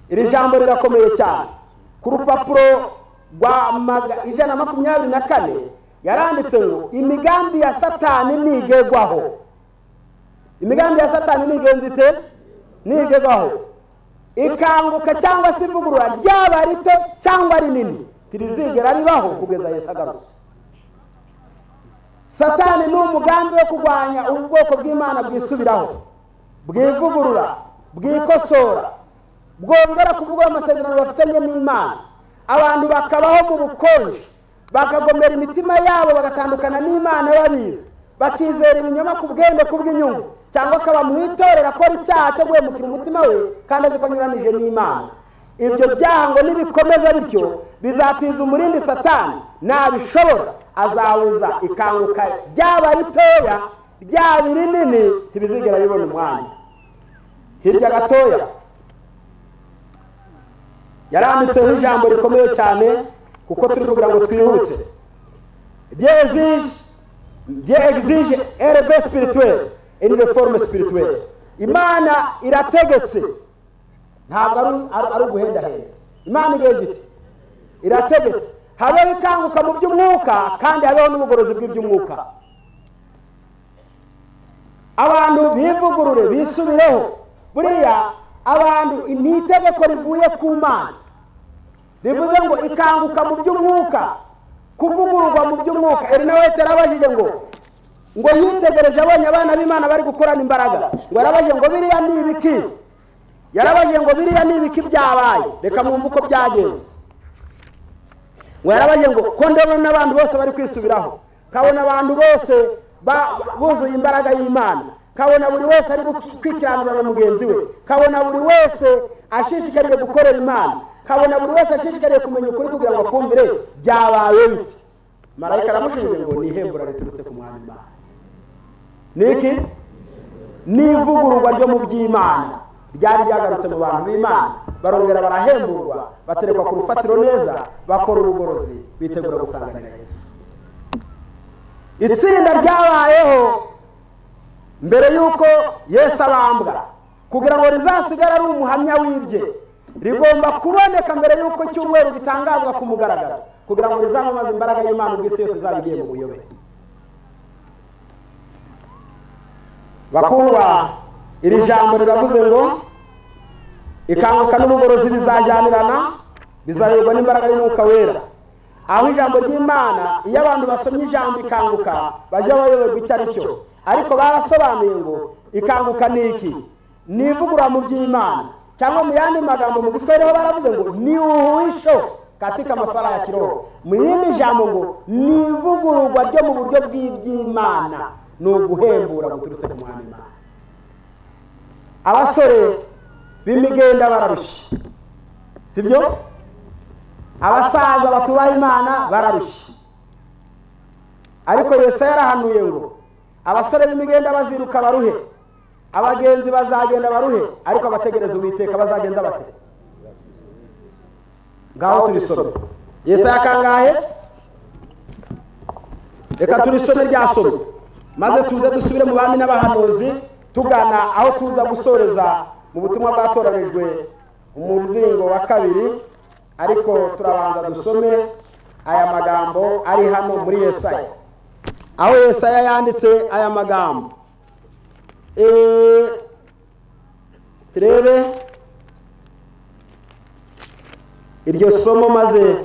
Iri jambo rirakomeye cyane. Ku rupapuro rwa 124 yaranditse ngo imigambi ya Satani ntigerwaho. Imigambi ya Satani nigenze ite? Ntigerwaho. Ikanguka cyangwa se ivugurura ryaba rito cyangwa rinini tirizigera ribaho kugeza Yesu agarutse. Satani ni umugambi wo kurwanya ubwoko bw'Imana bwisubiraho, bwivugurura, bwikosora, bwongera kuvugurura amasezerano bafitanye n'Imana. Abantu bakabaho mu bukonje, bakagomera imitima yabo, bagatandukana n'Imana babizi, bakizera ibinyoma ku bwende kubw'inyungu, cyangwa akaba mu itorero akora icyaha cyo guhemukira umutima we kandi azi ko anyuranije n'Imana. Ibyo byaha ngo nibikomeza bityo bizatiza umurindi Satani. Nabishobora azabuza ikanguka ryaba ritoya ryaba rinini, ntibizigera bibona umwanya. Hirya gatoya yaranditseho ijambo rikomeye cyane, kuko turi kugira ngo twihute. Dieu exige un réveil spirituel et une réforme spirituelle. Imana irategetse, ntabwo ari uguhendahenda. Imana igenza ite? Irategetse. Habeho ikanguka mu by'umwuka kandi habeho n'ubugorozi bw'iby'umwuka. Abantu bivugurure, bisubireho. Buriya abantu ni itegeko rivuye ku Mana, rivuze ngo ikanguka mu by'umwuka, kuvugururwa mu by'umwuka. Eri nawe yarabajije ngo yitegereje abonye abana b'Imana bari gukorana imbaraga, ngo yarabajije ngo biriya ni ibiki? Yarabajije ngo biriya ni ibiki byabaye? Reka mwumve uko byagenze. Ngo yarabajije ngo ko ndabona abantu bose bari kwisubiraho, kabona abantu bose buzuye imbaraga y'Imana, kabona buri wese ari kwikiranura na mugenzi we, kabona buri wese ashishikariye gukorera Imana, kabona buri wese ashishikariye kumenya ukuri kugira ngo akumvire, byabaye bite? Marayika aramushubije ngo ni ihembura riturutse ku Mwami Imana. Niki? Ni ivugururwa ryo mu by'Imana ryari ryagarutse mu bantu b'Imana, barongera barahemburwa, baterekwa ku rufatiro neza, bakora ubugorozi, bitegura gusanganira Yesu. Itsinda ryabayeho mbere yuko Yesu abambwa, kugira ngo rizasigare ari umuhamya w'ibye, rigomba kuboneka mbere yuko icyumweru gitangazwa ku mugaragaro, kugira ngo rizamamaze imbaraga y'Imana ubwo isi yose izaba igiye mu buyobe. Bakundwa, iri jambo riravuze ngo ikanguka n'ubugorozi bizajyanirana, bizayoborwa n'imbaraga y'Umwuka Wera. Aho ijambo ry'Imana, iyo abantu basomye ijambo ikanguka bajya bayoberwa icyo ari cyo, ariko barasobanuye ngo ikanguka ni iki? Ni ivugurura mu by'Imana, cyangwa mu yandi magambo mu Giswahili ho baravuze ngo ni uhuisho katika masala ya kiroho. Mu rindi jambo ngo ni ivugururwa ryo mu buryo bw'iby'Imana, ni uguhembura guturutse ku Mwami Imana. Abasore b'imigenda bararushye, sibyo? Abasaza batubaha Imana bararushye. Ariko Yesaya yarahanuye ngo abasore b'imigenda baziruka baruhe, abagenzi bazagenda baruhe, ariko abategereza Uwiteka bazagenza bate? Ngaho turisome. Yesaya kangahe? Reka turisome ryasome, maze tuze dusubire mu bami n'abahanuzi, tugana aho tuza gusoreza mu butumwa bwatoranijwe umuzingo wa 2. Ariko turabanza dusome aya magambo ari hano muri Yesaya, aho Yesaya yanditse aya magambo. Turebe iryo somo, maze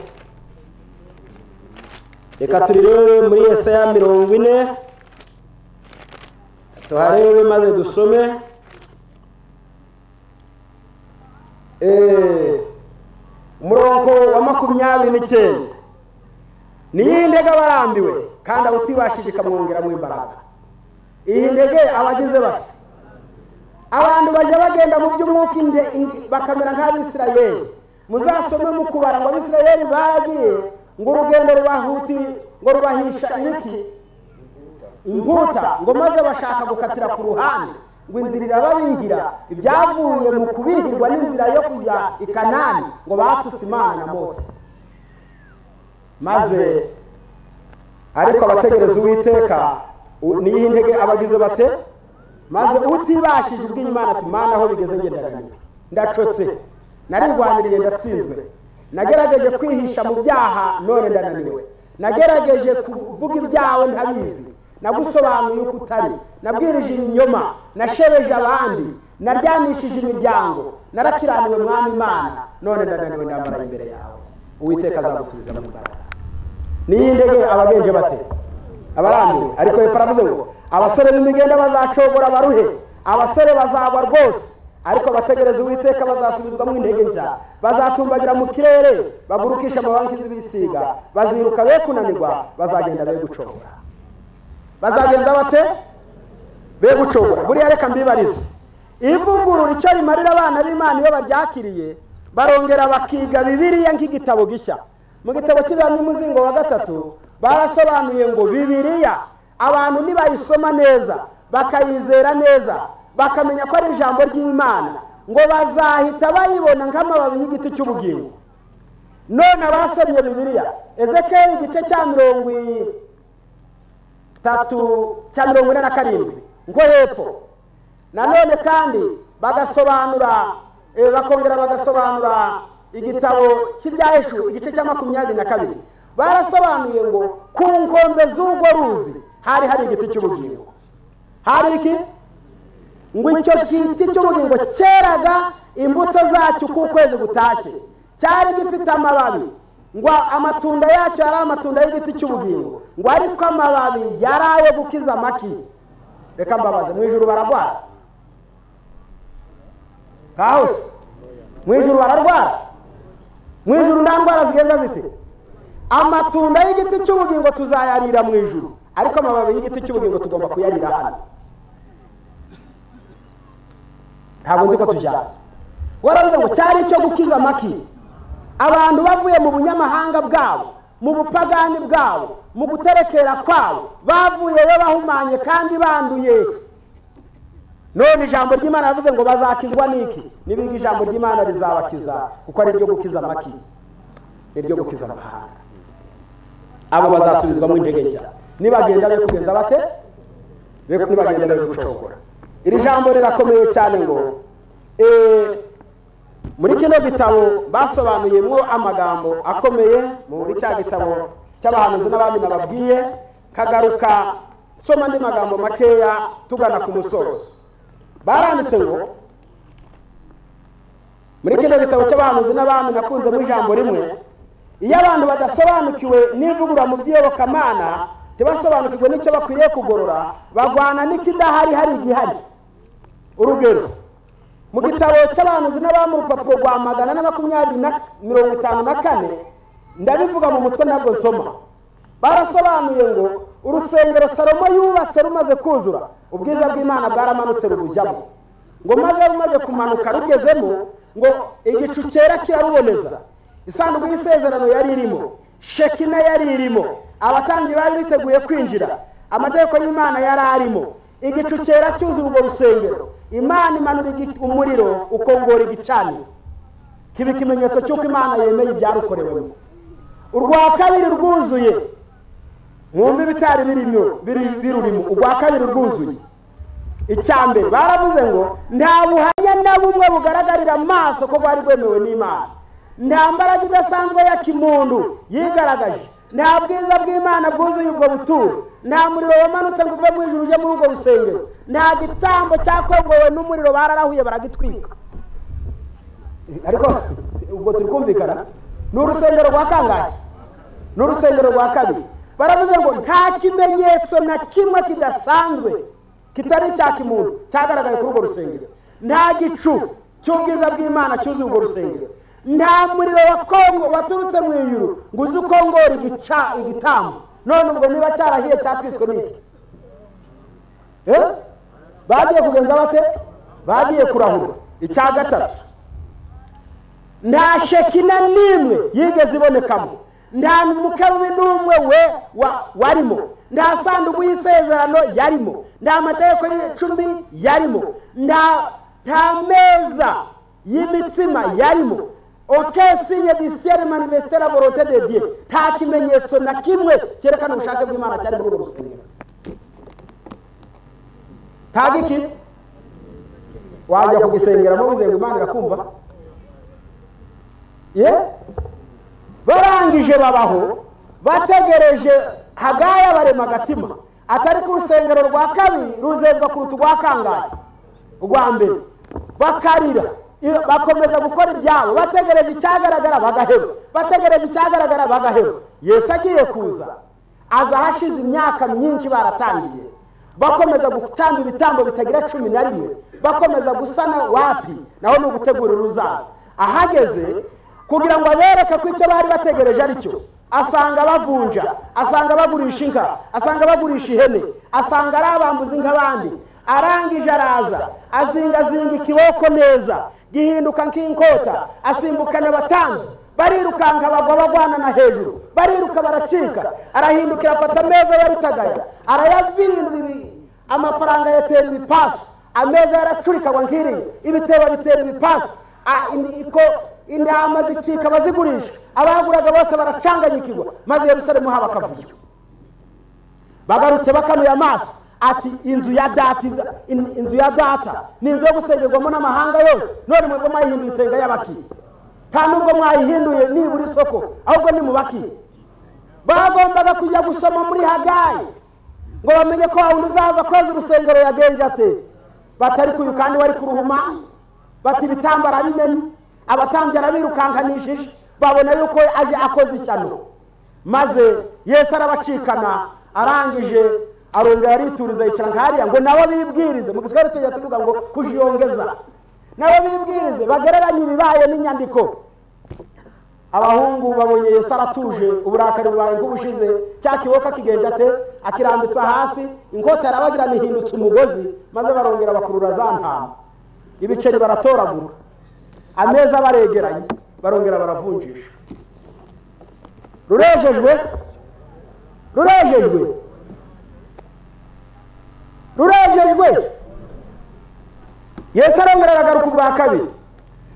reka turirebe muri Yesaya 40, tuharebe maze dusome. Umurongo wa 29: niyi ndege abarambiwe kandi abutibashije ikamwongeramo imbaraga. Iyi ndege abagize bati abantu bajya bagenda mu by'umwuka bakamera nk'Abisirayeli. Muzasome mu kubara ngo Abisirayeli baragiye ngo urugendo rubahuti ngo rubahisha ibiki imputa, ngo maze bashaka gukatira ku ruhande, ngo inzira irababihira. Ibyavuye mu kubihirwa n'inzira yo kujya i Kanani, ngo batutse Imana na Mose. Maze ariko abategereza Uwiteka niyi ntege abagize bate? Maze utibashije ubwiye Imana ati Mana aho bigeze ngendananiwe, ndacotse, narirwaniriye ndatsinzwe, nagerageje kwihisha mu byaha none ndananiwe, nagerageje kuvuga ibyawe ntabizi, nagusobanuye uko utari, nabwirije ibinyoma, nashebeje abandi, naryanishije imiryango, narakiraniwe Mwami Imana, none ndananiwe, ndambara imbere yawe. Uwiteka azagusubiza mu mbaraga. Niyi ndege abagenje bate? Abarambiwe. Ariko hepfo aravuze ngo abasore b'imigenda bazacogora baruhe, abasore bazagwa rwose, ariko abategereza Uwiteka bazasubizwamo intege nshya, bazatumbagira mu kirere, bagurukisha amabanki z'ibisiga, baziruka be kunanirwa, bazagenda be gucogora. Bazagenza bate? Be gucogora. Buriya reka mbibarize, ivugurura icyo rimarira abana b'Imana iyo baryakiriye, barongera bakiga Bibiliya nk'igitabo gishya. Mu gitabo cy'Ibami muzingo wa 3 barasobanuye ngo Bibiliya abantu nibayisoma neza, bakayizera neza, bakamenya ko ari ijambo ry'Imana, ngo bazahita bayibona nk'amababi y'igiti cy'ubugingo. None abasomye Bibiliya, Ezekiyeli igice cya 30 cya 47 ngo hepfo, nanone kandi bagasobanura, bakongera bagasobanura igitabo cy'Ibyaheshu igice cya 22, barasobanuye ngo ku nkombe z'urwo ruzi hari hari igiti cy'ubugingo. Hari iki? Ngo icyo giti cy'ubugingo cyeraga imbuto zacyo uko ukwezi gutashye, cyari gifite amababi, ngo amatunda yacyo yari amatunda y'igiti cy'ubugingo, ngo ariko amababi yari ayo gukiza amaki. Reka mbabaze, mu ijuru bararwara? Kaos mu ijuru bararwara? Mu ijuru nta ndwara zigenza zite? Amatunda y'igiti cy'ubugingo tuzayarira mu ijuru, ariko amababi y'igiti cy'ubugingo tugomba kuyarira hano. Ntabwo nzi ko tujyana. Waravuze ngo cyari icyo gukiza amaki. Abantu bavuye mu bunyamahanga bwabo, mu bupagani bwabo, mu guterekera kwabo, bavuyeyo bahumanye kandi banduye. None ijambo ry'Imana yavuze ngo bazakizwa niki? Nibiga ijambo ry'Imana rizabakiza, kuko ari ryo gukiza amaki, ni ryo gukiza amahanga. Abo bazasubizwamo intege nshya nibagenda be kugenza bate? Nibagenda be gucogora. Iri jambo rirakomeye cyane ngo muri kino gitabo basobanuyemo amagambo akomeye. Muri cya gitabo cy'abahanuzi n'abami nababwiye, kagaruka nsoma andi magambo makeya tugana ku musozo. Baranditse ngo muri kino gitabo cy'abahanuzi n'abami nakunze mu ijambo rimwe Iyo abantu badasobanukiwe n'ivugurura mu by'iyobokamana, ntibasobanukirwe n'icyo bakwiriye kugorora, bagwana n'ikidahari hari igihari. Urugero, mu gitabo cy'abahanuzi n'abami, urupapuro rwa 420-54, ndabivuga mu mutwe ntabwo nsoma. Barasobanuye ngo urusengero Salomo yubatse rumaze kuzura, ubwiza bw'Imana bwaramanutse rubujyamo. Ngo maze rumaze kumanuka rugezemo, ngo igicu cyera kiraruboneza. Isanduku y'isezerano yari irimo, Shekina yari irimo, abatambyi bari biteguye kwinjira, amategeko y'Imana yari arimo. Igicu cyera cyuzuye urwo rusengero. Imana imanura umuriro ukongora igicaniro, kiba ikimenyetso cy'uko Imana yemeye ibyarukorewemo. Urwa kabiri rwuzuye, mwumve ibitari birurimo. Urwa kabiri rwuzuye, icya mbere baravuze ngo nta buhamya na bumwe bugaragarira amaso ko bwari bwemewe n'Imana, nta mbaraga idasanzwe ya kimuntu yigaragaje, nta bwiza bw'Imana bwuzuye ubwo buturo, nta muriro wamanutse ngo uve mu ijuru uje muri urwo rusengero, nta gitambo cyakongowe n'umuriro, bararahuye baragitwika. Ariko ubwo turi kumvikana, ni urusengero rwa kangahe? Ni urusengero rwa kabiri. Baravuze ngo nta kimenyetso na kimwe kidasanzwe kitari icya kimuntu cyagaragaye kuri urwo rusengero, nta gicu cy'ubwiza bw'Imana cyuzuye urwo rusengero, nta muriro wa Kongo waturutse mu ijuru ngo uze ukongora igitambo. None ubwo niba cyarahiye cyatwiswe n'iki? Bagiye kugenza bate? Bagiye kurahura. Icya gatatu, nta Shekina n'imwe yigeze ibonekamo, nta mukerubi n'umwe we warimo, nta sanduku y'isezerano yarimo, nta mategeko y'icumi yarimo, nta meza y'imitsima yarimo. Aucun signe du ciel manifestait la volonté de Dieu. Nta kimenyetso na kimwe cyerekana ubushake bw'Imana cyari muri urwo rusengero. Nta giki wajya kugisengeramo wizeye ngo Imana irakumva? Ye barangije babaho bategereje Hagaya barema agatima, atari ku rusengero rwa kabiri ruzezwa kuruta urwa kangahe? Urwa mbere. Bakarira, bakomeza gukora ibyabo, bategereje icyagaragara bagaheba, bategereje icyagaragara bagaheba. Yesu agiye kuza, aza hashize imyaka myinshi baratangiye, bakomeza gutamba ibitambo bitagira 11, bakomeza gusana wapi, naho ni ugutegura uruzaza. Ahageze kugira ngo abereke ko icyo bari bategereje ari cyo, asanga bavunja, asanga bagurisha inka, asanga bagurisha ihene, asanga ari abambuzi nk'abandi. Arangije araza azingazinga ikiboko neza gihinduka nk'inkota, asimbukana abatambyi, barirukanka bagwa bagwana na hejuru, bariruka baracika. Arahindukira afata ameza ya rutagaya arayabirindura, amafaranga yatera ibipasu, ameza yaracurikagwa nk'iriya, ibitebo bitera ibipasu, intama zicika bazigurisha, abaguraga bose baracanganyikirwa, maze Yerusalemu haba akavuyo. Bagarutse bakanuye amaso, ati inzu ya data, inzu ya data ni inzu yo gusengerwamo n'amahanga yose, none mwebwe mwayihinduye isenga y'abaki? Nta nubwo mwayihinduye nibura isoko, ahubwo ni mu baki. Bagombaga kujya gusoma muri Hagayi ngo bamenye ko wundi uzaza kweza urusengero yagenje ate. Batari kuyu kandi wari kuruhuma, bati ibitambo arabimena, abatambyi arabirukankanishije, babona yuko aje akoze ishyano. Maze Yesu arabacikana, arangije arongera arituriza yicara nkariya ngo nabo bibwirize. Mu Giswahili tujya tuvuga ngo kujiyongeza. Nabo bibwirize bagereranye ibibaye n'inyandiko. Abahungu babonye Yesu aratuje, uburakari bubaye nk'ubushize, cya kiboka kigenje ate, akirambitsa hasi, inkota yarabagirana ihindutse umugozi, maze barongera bakurura za ntama, ibiceri baratoragura, ameza baregeranye, barongera baravunjisha. Rurejejwe, rurejejwe, rurejejwe. Yesu arongera aragaruka ubwa kabiri,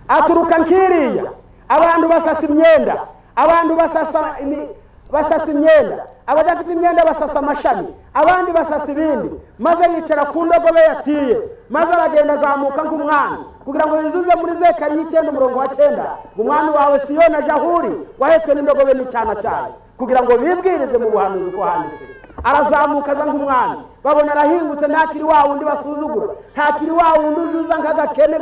aturuka nkiriya. Abantu basasa imyenda, abantu basasa imyenda, abadafite imyenda basasa amashami, abandi basasa ibindi. Maze yicara ku ndogobe yatiye, maze aragenda azamuka nk'umwami, kugira ngo yuzuze muri Zekariya 9:9 ngo umwami wawe Siyoni aje aho uri, wahetswe n'indogobe n'icyana cyayo, kugira ngo bibwirize mu buhanuzi uko handitse. Arazamuka aza nk'umwami, babona arahingutse, ntakiri wa wundi basuzugura, ntakiri wa wundi ujuza nk'agakene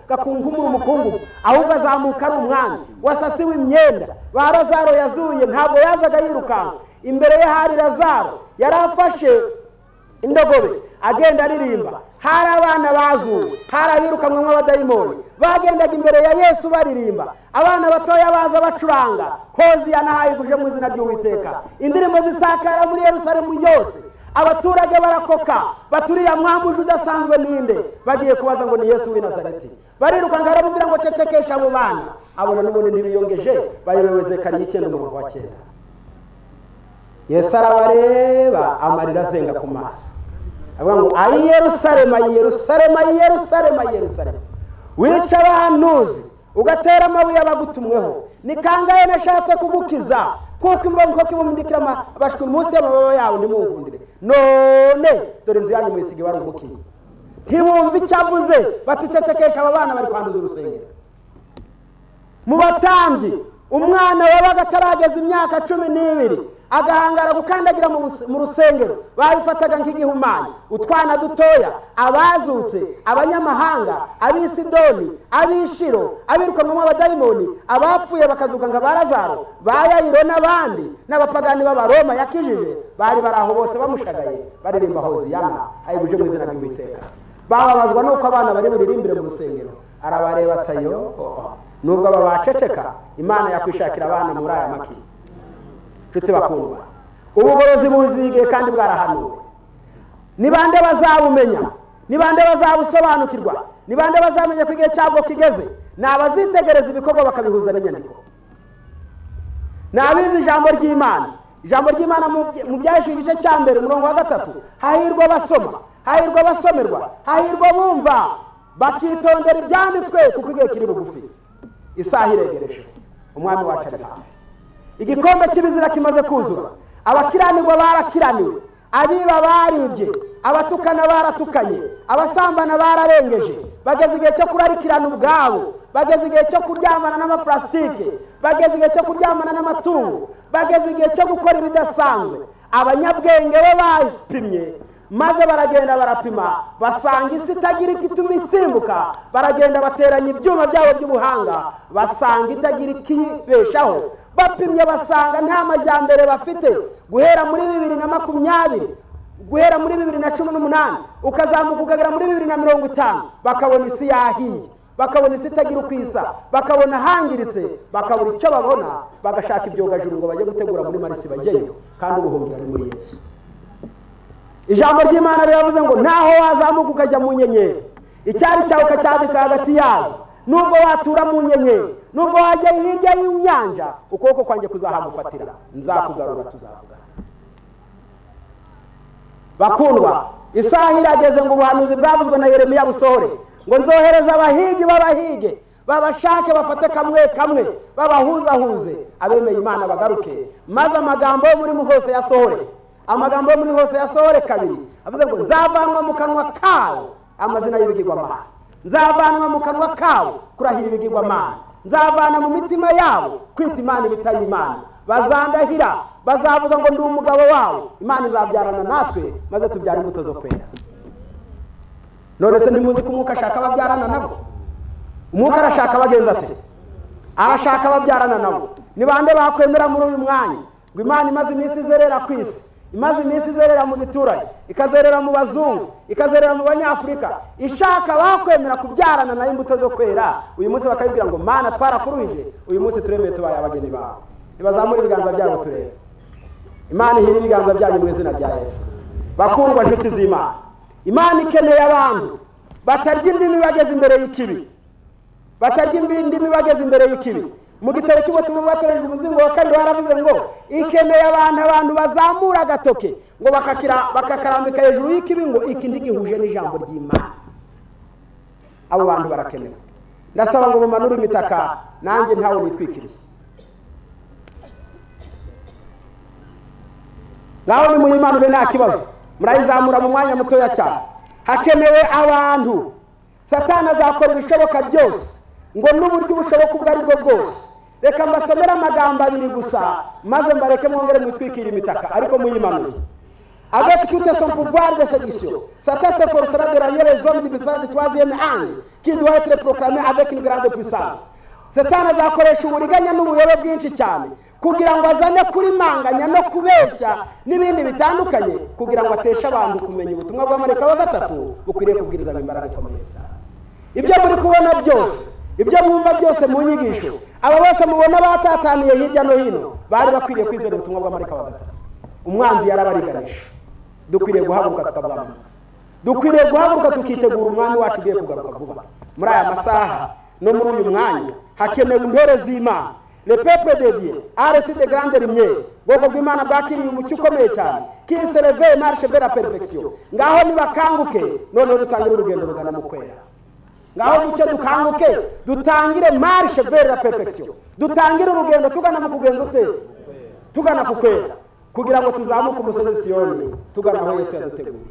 gakunkumura umukungugu, ahubwo azamuka ari umwami wasasiwe imyenda. Ba Lazaro yazuye ntabwo yazaga yirukanka, imbere ye hari Lazaro yari afashe indogobe agenda aririmba. Hari abana bazuwe, hari abirukanwe nk'abadayimoni bagendaga imbere ya Yesu baririmba, abana batoya baza bacuranga hoziyana hayiguje mu izina ry'Uwiteka. Indirimbo zisakara muri Yerusalemu yose, abaturage barakoka baturiya mwamuje udasanzwe ninde? Bagiye kubaza ngo ni Yesu w'i Nazareti. Barirukanka aramubwira ngo cecekesha abo bana, abona n'ubundi ntibiyongeje, bayobewe Zekariya 9:9. Yesu arabareba amarira azenga ku maso, avuga ngo ayi Yerusalemu, ayi Yerusalemu, ayi Yerusalemu, ayi Yerusalemu, wica abahanuzi ugatera amabuye abagutumweho, ni kangahe nashatse kugukiza kuko imbongo kibumundikira abashwi munsi y'amababa yawe ntimungundire, none dore inzu yanyu muyisige wari umukiye. Ntibumva icyo avuze, baticecekesha aba bana bari kwanduza urusengero. Mu batambyi umwana wabaga atarageza imyaka 12 agahangara gukandagira mu rusengero babifataga nk'igihumanya. Utwana dutoya, abazutse, abanyamahanga, ab'isidoni, ab'ishiro, abirukanwamo abadayimoni, abapfuye bakazuka nka ba Lazaro, ba Yayiro n'abandi n'abapagani b'Abaroma yakijije, bari bari aho bose bamushagaye baririmba hoziyana hayiguje mu izina ry'Uwiteka. Bababazwa nuko abana bari buririmbire mu rusengero. Arabareba atayo, nubwo aba baceceka, Imana yakwishakira abana muri aya maki. Nshuti bakundwa, ubugorozi buzigiye kandi bwarahanuwe. Ni bande bazabumenya? Ni bande bazabusobanukirwa? Ni bande bazamenya ko igihe cyabwo kigeze? Ni abazitegereza ibikorwa bakabihuza n'inyandiko. Ni abizi ijambo ry'Imana. Ijambo ry'Imana mu Byahishwe igice cya 1 umurongo wa 3, hahirwa abasoma, hahirwa abasomerwa, hahirwa bumva bakitondera ibyanditswe, kuko igihe kiri bugufi. Isaha iregereje, umwami wacu ari hafi. Igikombe cy'ibizira kimaze kuzura, abakiranirwa barakiraniwe, abiba baribye, abatukana baratukanye, abasambana bararengeje, bageze igihe cyo kurarikirana ubwabo, bageze igihe cyo kuryamana n'amaplastike, bageze igihe cyo kuryamana n'amatungo, bageze igihe cyo gukora ibidasanzwe. Abanyabwenge bo bapimye maze baragenda barapima, basanga isi itagira igituma isimbuka. Baragenda bateranya ibyuma byabo by'ubuhanga, basanga itagira ikibeshaho. Bapimye basanga nta majyambere bafite. Guhera muri 2020, guhera muri 2018 ukazamuka ukagera muri 2050, bakabona isi yahiye, bakabona isi itagira uko isa, bakabona hangiritse, bakabura icyo babona, bagashaka ibyogajuru ngo bajye gutegura muri Marisi bajyeyo, kandi ubuhungiro ari muri Yesu. Ijambo ry'Imana riravuze ngo naho wazamuka ukajya mu nyenyeri, icyari cyawe ukacyandika hagati yazo, nubwo watura mu nyenyeri, nubwo wajya hirya y'inyanja, ukuboko kwanjye kuzahagufatira, nzakugarura, tuzavugana. Bakundwa, isaha irageze ngo ubuhanuzi bwavuzwe na Yeremiya busohore, ngo nzohereza abahigi babahige, babashake bafate kamwe kamwe, babahuzahuze, abemeye Imana bagaruke, maze amagambo yo muri hose yasohore. Amagambo yo muri hose yasohore kabiri, avuze ngo nzavanwa mu kanwa kawo amazina y'ibigirwamana, nzavanwa mu kanwa kawo kurahira ibigirwamana, nzavana mu mitima yabo kwita Imana ibitari Imana, bazandahira bazavuga ngo ndi umugabo wawe, Imana izabyarana natwe maze tubyara imbuto zo kwera. None se ntimuzi ko umwuka ashaka ababyarana nabo? Umwuka arashaka abagenza ate? Arashaka ababyarana nabo. Ni bande bakwemera muri uyu mwanya ngo Imana imaze iminsi izerera ku isi, imaze iminsi izerera mu giturage, ikazerera mu bazungu, ikazerera mu banyafurika, ishaka bakwemera kubyarana nayo imbuto zo kwera, uyu munsi bakabibwira ngo Mana twarakuruhije, uyu munsi turemeye tubaye abageni bawe. Nibazamura ibiganza byabo turebe. Imana ihira ibiganza byanyu mu izina rya Yesu. Bakundwa nshuti z'Imana, Imana ikeneye abantu batarya indimi bageze imbere y'ikibi, batarya indimi bageze imbere y'ikibi. Mu gitabo cy'ubutumwa bwatorejwe umuzingo wa 2 haravuze ngo ikeneye abantu bazamura agatoke ngo bakakarambika hejuru y'ikibi, ngo iki ntigihuje n'ijambo ry'Imana. Abo bantu barakenewe. Ndasaba ngo mumanure imitaka, nanjye ntawe nitwikiriye. Naho ni muyimanure nta kibazo, murayizamura mu mwanya mutoya cyane. Hakenewe abantu. Satani azakora ibishoboka byose ngo n'uburyo ubushoboka ubwo ari bwo bwose. Reka mbasomere amagambo abiri gusa maze mbareke mwongere mwitwikire imitaka, ariko muyimanure. Avec tout son pouvoir de séduction, Satan s'efforcera de rallier les hommes du puissant du troisième ange, qui doit être proclamé avec une grande puissance. Satani azakoresha uburiganya n'ubuyobe bwinshi cyane kugira ngo azane kuri manganya no kubeshya n'ibindi bitandukanye, kugira ngo ateshe abantu kumenya ubutumwa bwa marayika wa gatatu bukwiriye kubwirizanya imbaraga ikomeye cyane. Ibyo muri kubona byose, ibyo mwumva byose mu nyigisho, aba bose mubona batataniye hirya no hino bari bakwiriye kwizera ubutumwa bwa marayika wa gatatu. Umwanzi yarabariganisha. Dukwiriye guhaguruka tukabwamamaza. Dukwiriye guhaguruka tukitegura umwami wacu ugiye kugaruka vuba. Muri aya masaha no muri uyu mwanya hakenewe intore z'Imana. Le peuple de Dieu a reçu de grandes lumières. Bwoko bw'Imana bwakiriye umucyo ukomeye cyane. Qui se réveille marche vers la perfection. Ngaho nibakanguke noneho dutangire urugendo rugana mu kwera. Ngaho mucyo dukanguke dutangire marche vers la perfection. Dutangire urugendo tugana mu kugenza ute? Tugana ku kwera, kugira ngo tuzamuke umusozi Siyoni tugana aho Yesu yaduteguriye.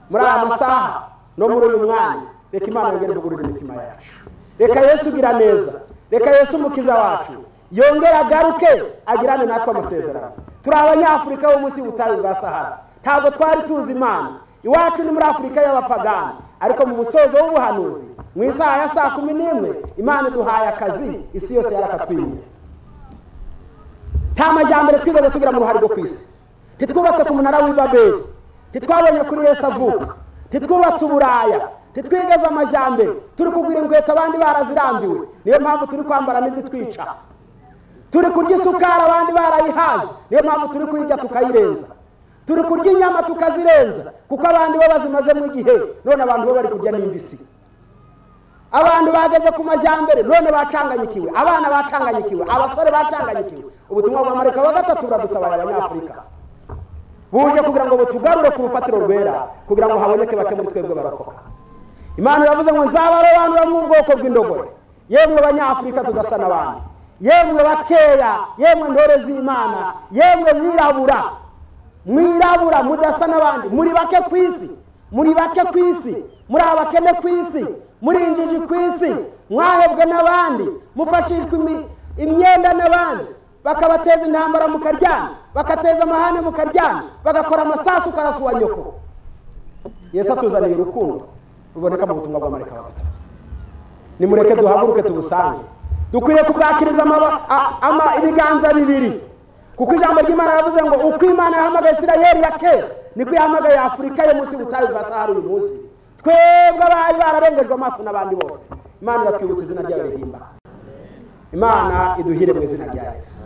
Muri aya masaha no muri uyu mwanya, reka Imana yongere ivugurure imitima yacu. Reka Yesu ugira neza, reka Yesu umukiza wacu yongere agaruke agirane natwe amasezerano. Turi abanyafurika bo munsi y'ubutayu bwa Sahara, ntabwo twari tuzi Imana. Iwacu ni muri Afurika y'abapagani, ariko mu musozo w'ubuhanuzi mu isaha ya saa 11 Imana iduhaye akazi, isi yose yarakatwimye. Nta majyambere twigeze tugira mu ruhare rwo ku isi. Ntitwubatse ku munara w'i Babeli, ntitwabonye kuri Yesu avuka, ntitwubatse uburaya, ntitwigeze amajyambere. Turi kugura inkweto abandi barazirambiwe, niyo mpamvu turi kwambara n'izitwica. Turi kurya isukari abandi barayihaze, niyo mpamvu turi kuyirya tukayirenza. Turi kurya inyama tukazirenza, kuko abandi bo bazimazemo igihe, none abantu bo bari kurya n'imbisi. Abantu bageze ku majyambere none bacanganyikiwe, abana bacanganyikiwe, abasore bacanganyikiwe. Ubutumwa bwa marayika wa gatatu buradutabaye abanyafurika, buje kugira ngo butugarure ku rufatiro rwera, kugira ngo haboneke bake muri twebwe barokoka. Imana yavuze ngo nzabarobanura mu bwoko bw'indogore, yemwe banyafurika tudasa n'abandi, yemwe bakeya, yemwe ntore z'Imana, yemwe mwirabura, mwirabura mudasa n'abandi, muri bake ku isi, muri bake ku isi, muri abakene ku isi, muri injiji ku isi, mwahebwe n'abandi, mufashishwe imyenda n'abandi, bakabateza intambara mukaryana, bakateza amahane mukaryana, bagakora amasasu karasuwa nyoko. Yesu atuzaniye urukundo ruboneka mu butumwa bwa marayika wa gatatu. Nimureke duhaguruke tubusange. Dukwiriye kubwakiriza ibiganza bibiri, kuko ijambo ry'Imana yavuze ngo uko Imana yahamagaye Isirayeli ya kera niko yahamagaye Afurika yo munsi y'ubutayu bwa Sahara uyu munsi. Twebwe abari bararengejwe amaso n'abandi bose, Imana iratwibutsa izina ryayo rihimbaza. Imana iduhire mu izina rya Yesu.